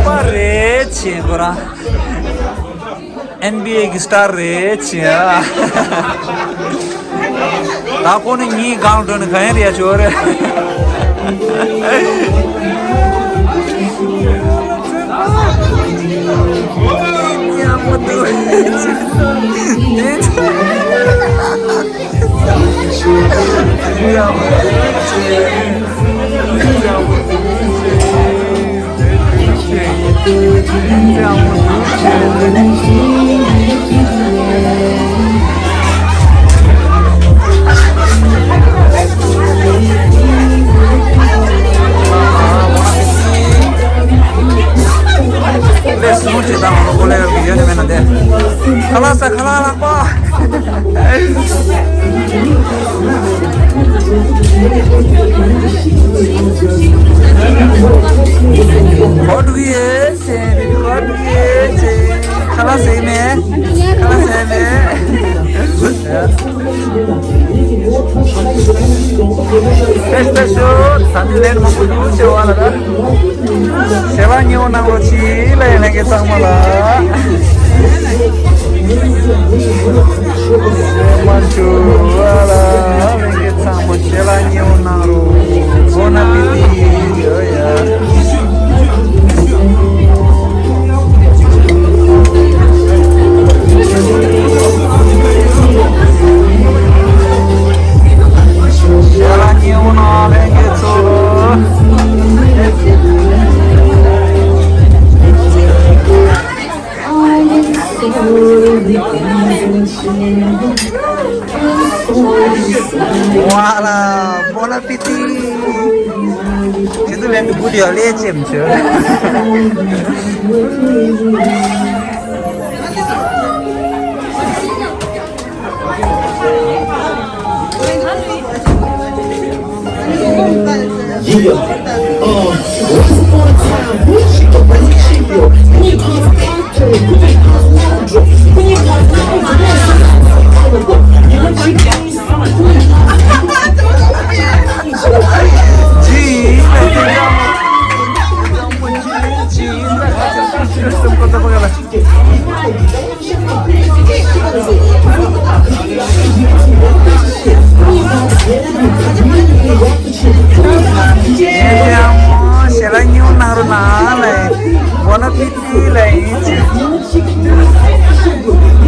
པ་རེད་ཅེས་ཁོ་རང་། ཨེན་བི་ཨེ་གི་སི་ཊར་རེད་ཅེས། ད་ཁོ་ནི་ངའི་སྒང་འགྲོ་ནི་ག་ཡན་རེད་ཡ་ཅོ་རེད། ཡག་པོ་འདུག་ལས་སུ་མུ་ཅི་དང་ལོ་ཀོ་ལེ་ཡོད་ནི་མེད་ན་དེ། ཁ་ལག་ཟ། ཁ་ལག་ལག་པ། གོ་འགྲོ་གི་ཡོད་ཅེས། གོ་འགྲོ་གི་ཡོད་ཅེས། ཁ་ལག་ཟས་མེད། ཁ་ལག་ཟས་མེད། ཁ་ལག་ཟས་མེད། ཕེབས་ཐུབ་ཤོག་ད་ནི་ལན་མང་པོ་འདུག་ཟེར་བ་ལ་ད། ཞལ་ལག་མཉེས་པོ་གནང་རོགས་གྱིས་ལ་ཡི་ལྷན་རྒྱས་ཚང་མ་ལ། ཞལ་མ་བྱུང་བ་ལ་ལྷན་རྒྱས་ཚང་མ་ཞལ་ལག་མཉེས་པོ་གནང་རོགས། Bon appétit. ཡོ་ཡ། Voilà, bon appétit. Situ lendu budi ale chem che. Yeah. Uh, once upon a time, Gucci was a champion. When you come to Actor, when you come to Mojo, when you come to Mojo, you know, she got me something. ཞལ་ལག་མཉེས་པོ་གནང་རོགས་གནང་ལ། Bon appétit ལ་ཡིན།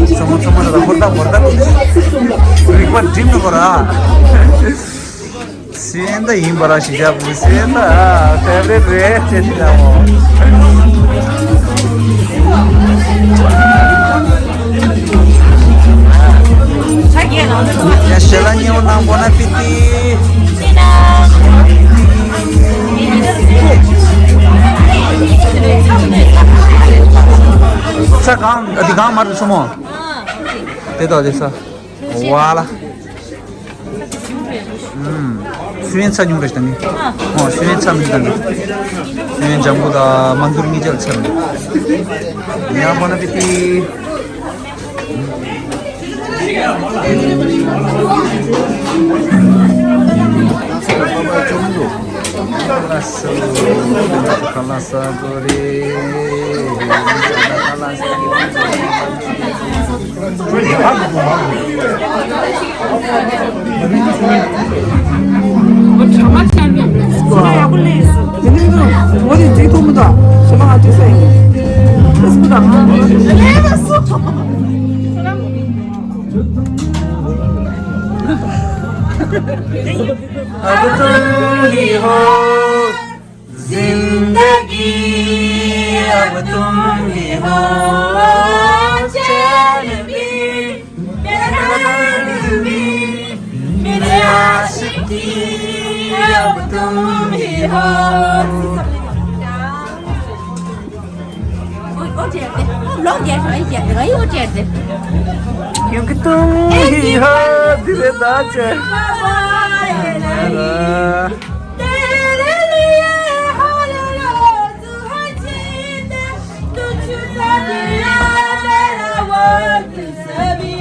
ཚང་མ་ཚང་མ་ད་ཧོར་ད་ཧོར་ད་རིག་པ་འགྲིམ་ནི་ཁོ་ར། སེམས་ད་ཡིན་པ་ར་ཞིག་ཡག་པོ་སེམས་ད་ཕེབས་རེད་རེད་ཅེས་ཞིག་ཡག་པོ། ཡ་ཞལ་ལག་མཉེས་པོ་གནང་། Bon appétit། ས་གང་ཨ་དེ་གང་མ་རེད་སོ་མོ། དེ་དག་དེ་ས། ཝ་ལ། ཨུམ། སུ་ཡན་ཚ་ཉུང་རེ་ཞིག་དང་ནི། ཨོ་སུ་ཡན་ཚ་མི་དང་ནི། སུ་ཡན་ལྗང་གུ་དང་མ་འདུར་གཉིས་ཆར་ཚ་མི། ཡ་Bon appétit། अब तुम ही हो, जिंदगी अब तुम ही हो, चैन भी मेरा दर्द भी, मेरी आशिकी अब तुम ही हो। क्योंकि तुम ही हो दिल दा चे। तेरे लिए हर रोज है जीते, तुझको दिया मेरा वक्त सभी,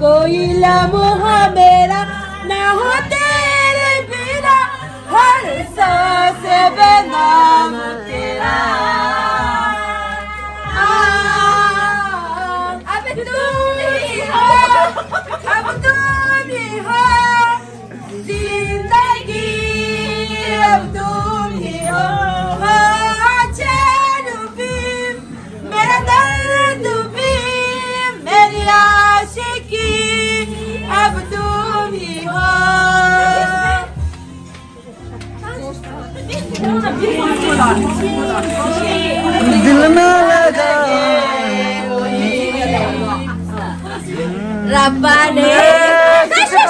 कोई लम्हा मेरा ना हो तेरे बिना, हर सांस बेनाम तेरा। अब तुम ही हो, अब तुम ही हो, जिंदगी अब तुम ही हो, चैन भी, मेरा दर्द भी, मेरी आशिकी अब तुम ही हो। दिल ना लगा। रब्बा ने।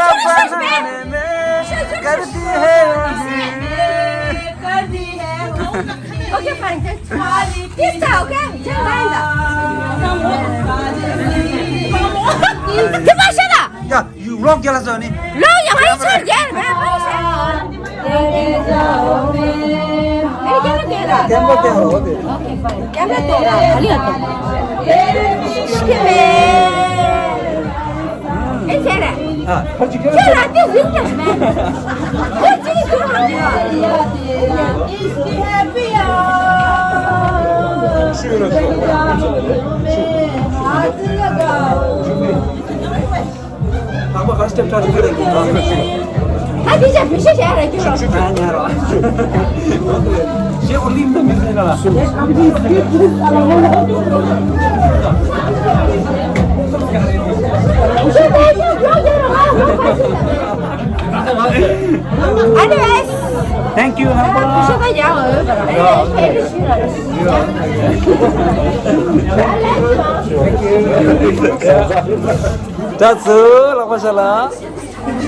रब्बा ने कर दी है। कर दी है। Okay, fine. This time, okay? Just mind that. This time, shut up. ཡ། ཡུ་ལོག་རྒྱལ་ལ་ཟོ་ནི། ལོག་ཡ། ཕ་ཡི་ཆར་རྒྱལ་མེད། ཕ་ཡི་ཆར། ཨེ་ཀེམ་ར་ཀེམ་ར། ཀེམ་ར་ཀེམ་ར། ཨོ་ཀེ། ཀེམ་ར་ཏོ་ར་ཨ་ལི་ཨ་ཏོ། ཤི་མེ། ཨེ་ཆེ་ར། ཨ། ཁ་ཅིག་ཁྱེད་ར་ཏི་ཟིན་ཏེ་མེ། ཁ་ཅིག་ ཨ་དེ་ཅག་བེད་སྤྱོད་བྱ་ར་རྒྱུ་རོ། ཨ་ཉ་རོ། ཞེ་གོ་ལིམ་དུ་མི་ཟེར་ག་ལ། Anyways. Thank you. ད་ཚུ་ལག་པ་ཤ་ལ།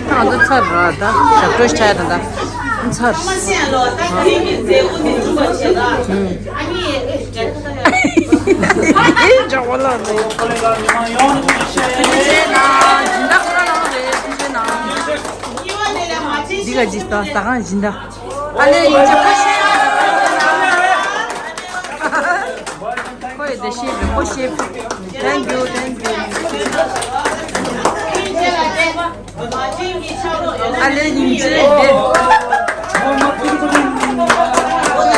ང་ཚོ་ཚར་ར་ད་ཞབས་བྲོ་ཤ་ཡ་ད་ད་ཚར། འདི་ག་ཇི་ལྟར་ཟ་ཁང་ཇི་ལྟར། ཨ་ལེ་ཡིན་ཅི་ཁོ་ཤེས། ཁོ་ཡི་དེ་ཤེས་པའི་ཁོ་ཤེས། Thank you, thank you. ཨ་ལེ་ཡིན་ཅི་དེ། ཐུགས་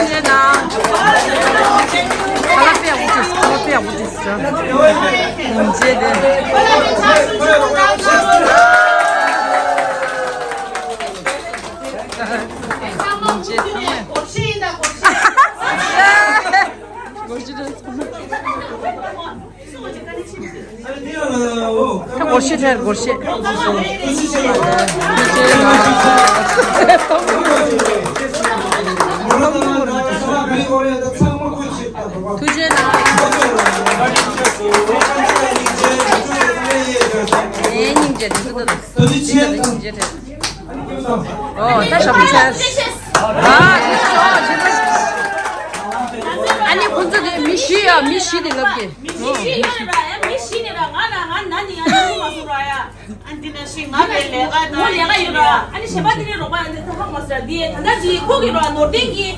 རྗེ་གནང་། ཁ་ལག་པས་འུ་ཅིས་ཁ་ལག་པས་འུ་ཅིས། ཡིན་ཅི་དེ། ད་སྒོར་གཞས་ཁྲལ་སྒོར་གཞས། ཐུགས་རྗེ་གནང་། ངའི་སྙིང་རྗེ་དེ་ཚོ་ད་ད་སྙིང་རྗེ་དེ་ཚོ་ད། ཨོ་ད་ཞབས་ཕྱི་བྱས། ཨ་ནི་ཁོང་ཚོ་དེ་མི་བཞི་ཡ་མི་བཞི་དེ་ལབ་ཀྱི། མི་བཞི་ཡོད་ར་ཡ་མི་བཞི་ནི་ར་ང་ན་ང་ན་ནི་ཡ་ནི་མ་སུ་ར་ཡ། ཨ་འདི་ན་ཤི་ང་བའི་ལས་ཀ་དང་ལས་ཀ་ཡོད་ར། ཨ་ནི་ཞེ་པ་དེ་ནི་རོགས་པ་ཡ་འདི་ཚ་ཧ་མ་སུ་ར་དེ་ད་ད་ཅི་ཁོ་གི་ར་ནོར་ལྡན་གི།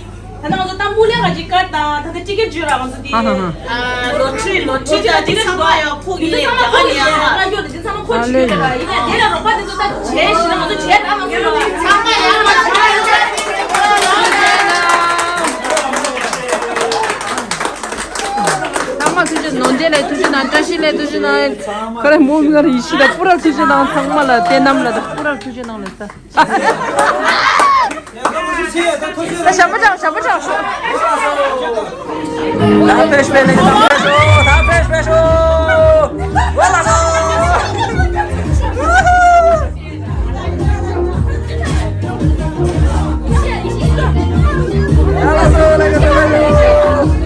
ད་ནང་ཚོ་ཏམ་བུ་ལེ་ག་ཅིག་ཀར་དང་ད་ལྟ་ཊི་ཀེ་ཊི་བརྗོད་ར་ང་ཚོ་དེ། ཨ་ཧ་ཧ། ལོ་ཊི་རི་ལོ་ཊི་རི་ད་དེ་ཚང་མ་ཡང་ཕུག་ཡིན་ཡ་ག་ཡ་ང་ཡོད་དེ་ཚང་མ་ཁོ་ཅིག་ཡོད་ལ་ཡིན་ཡ་དེ་ལ་རོགས་པ་དེ་ཚོ་ད་བྱས་ཤི་ན་ང་ཚོ་བྱས་ད་ང་ཚོ་ཚང་མ་ཡང་ང་ཚོ་ཚང་མ་ཐུགས་རྗེ་ནོར་ལྡན་ལ་ཐུགས་རྗེ་གནང་། བཀྲ་ཤིས་ལ་ཐུགས་རྗེ་གནང་། ཁོ་རེ་མོ་མི་ང་རེ་ཡི་ཤི་ད་པུ་ར་ཐུགས་རྗེ་གནང་། ཚང་མ་ལ་བསྟན་རྣམ་ལ་ད་པུ་ར་ཐུགས་རྗེ་གནང་ལ་ད། ད་ཞབས་པ་བཅག་ཞབས་པ་བཅག་ཤོག་ད་ཕེབས་པའི་ལེགས་བསམ་ཕེབས་ཤོག་ད་ཕེབས་ཕེབས་ཤོག་ཝ་ལ་ལོ། ཡ་ལ་སོ་ལ་ག་ད་ཕེབས་ཤོག་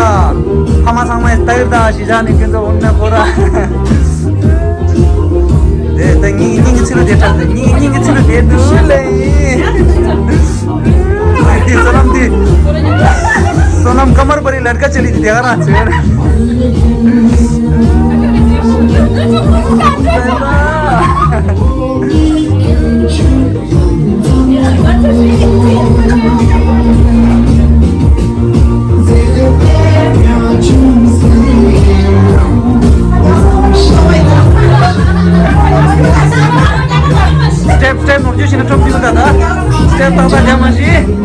ཕ་མ་ཚང་མས་ལྟ་གི་ད་ཞི་ཆགས་ནས་ཀུན་ཏུ་འོང་ན་ཁོ་ར། དེ་ད་སྙིང་སྙིང་གི་ཚིག་ལ་དེ་འཁྲབ་དེ་སྙིང་སྙིང་གི་ཚིག་ལ་དེ་འདུག་ལེ། དེ་བསོད་ནམས་དེ། བསོད་ནམས་ཀ་མར་པ་རི་ལར་ཀ་ཆ་ལི་དེ་ག་རང་ཚོད། སི་ཊེབ་སི་ཊེབ་ནོར་བཅོས་བྱས་ན་ཁྲོམ་བསྡུས་ད་ད། སི་ཊེབ་ཏག་ཏག་རྒྱག་མ་ཤེས།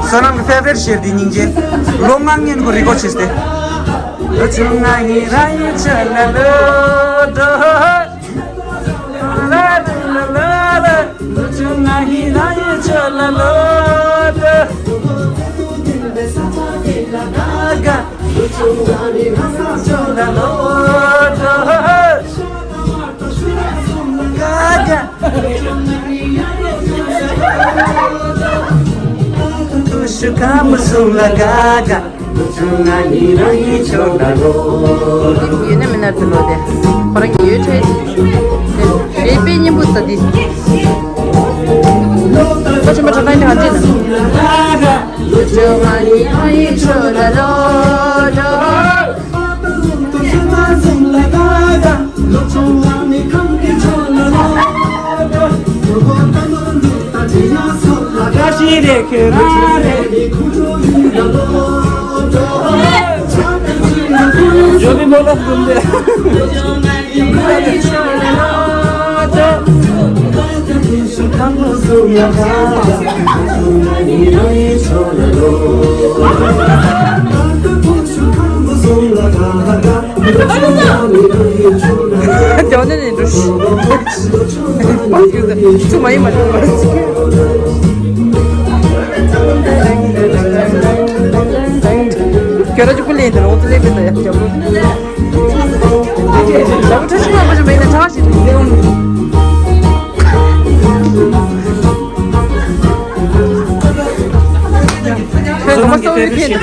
བསོད་ནམས་ཀྱི་ཕེ་ཝ་རེཊ་ཤེར་དེ་སྙིང་རྗེ། ལོ་ལྔ་ངན་གོ་རི་གོ་ཆེས་ཏེ། ཡོད་ན་མིན་ན་དུ་ལོ་དེ། ཁོ་རང་གི་ཡོད་ཁྲེ། རེད་པས་སྙན་པོ་ས་དེ། ཁོ་ཆེན་པོ་གྲ་ནང་དེ་ག་འདྲ་ན། ཅུང་མ་ཡིན་མ་ཡིན། ཁྱོད་ར་ཅིག་པུ་ལེན་དེ་རོགས་ཏུ་ལེན་པའི་ད་ཡ་རྒྱབ་ལོ། རྒྱབ་ལོ་ཁྲ་ཆུང་མ་པ་ཅིག་མེད་ན་ཁྲ་ཞིག་ལེན། ཁྱོད་ཚང་མ་གསོ་བའི་ཁྱེད།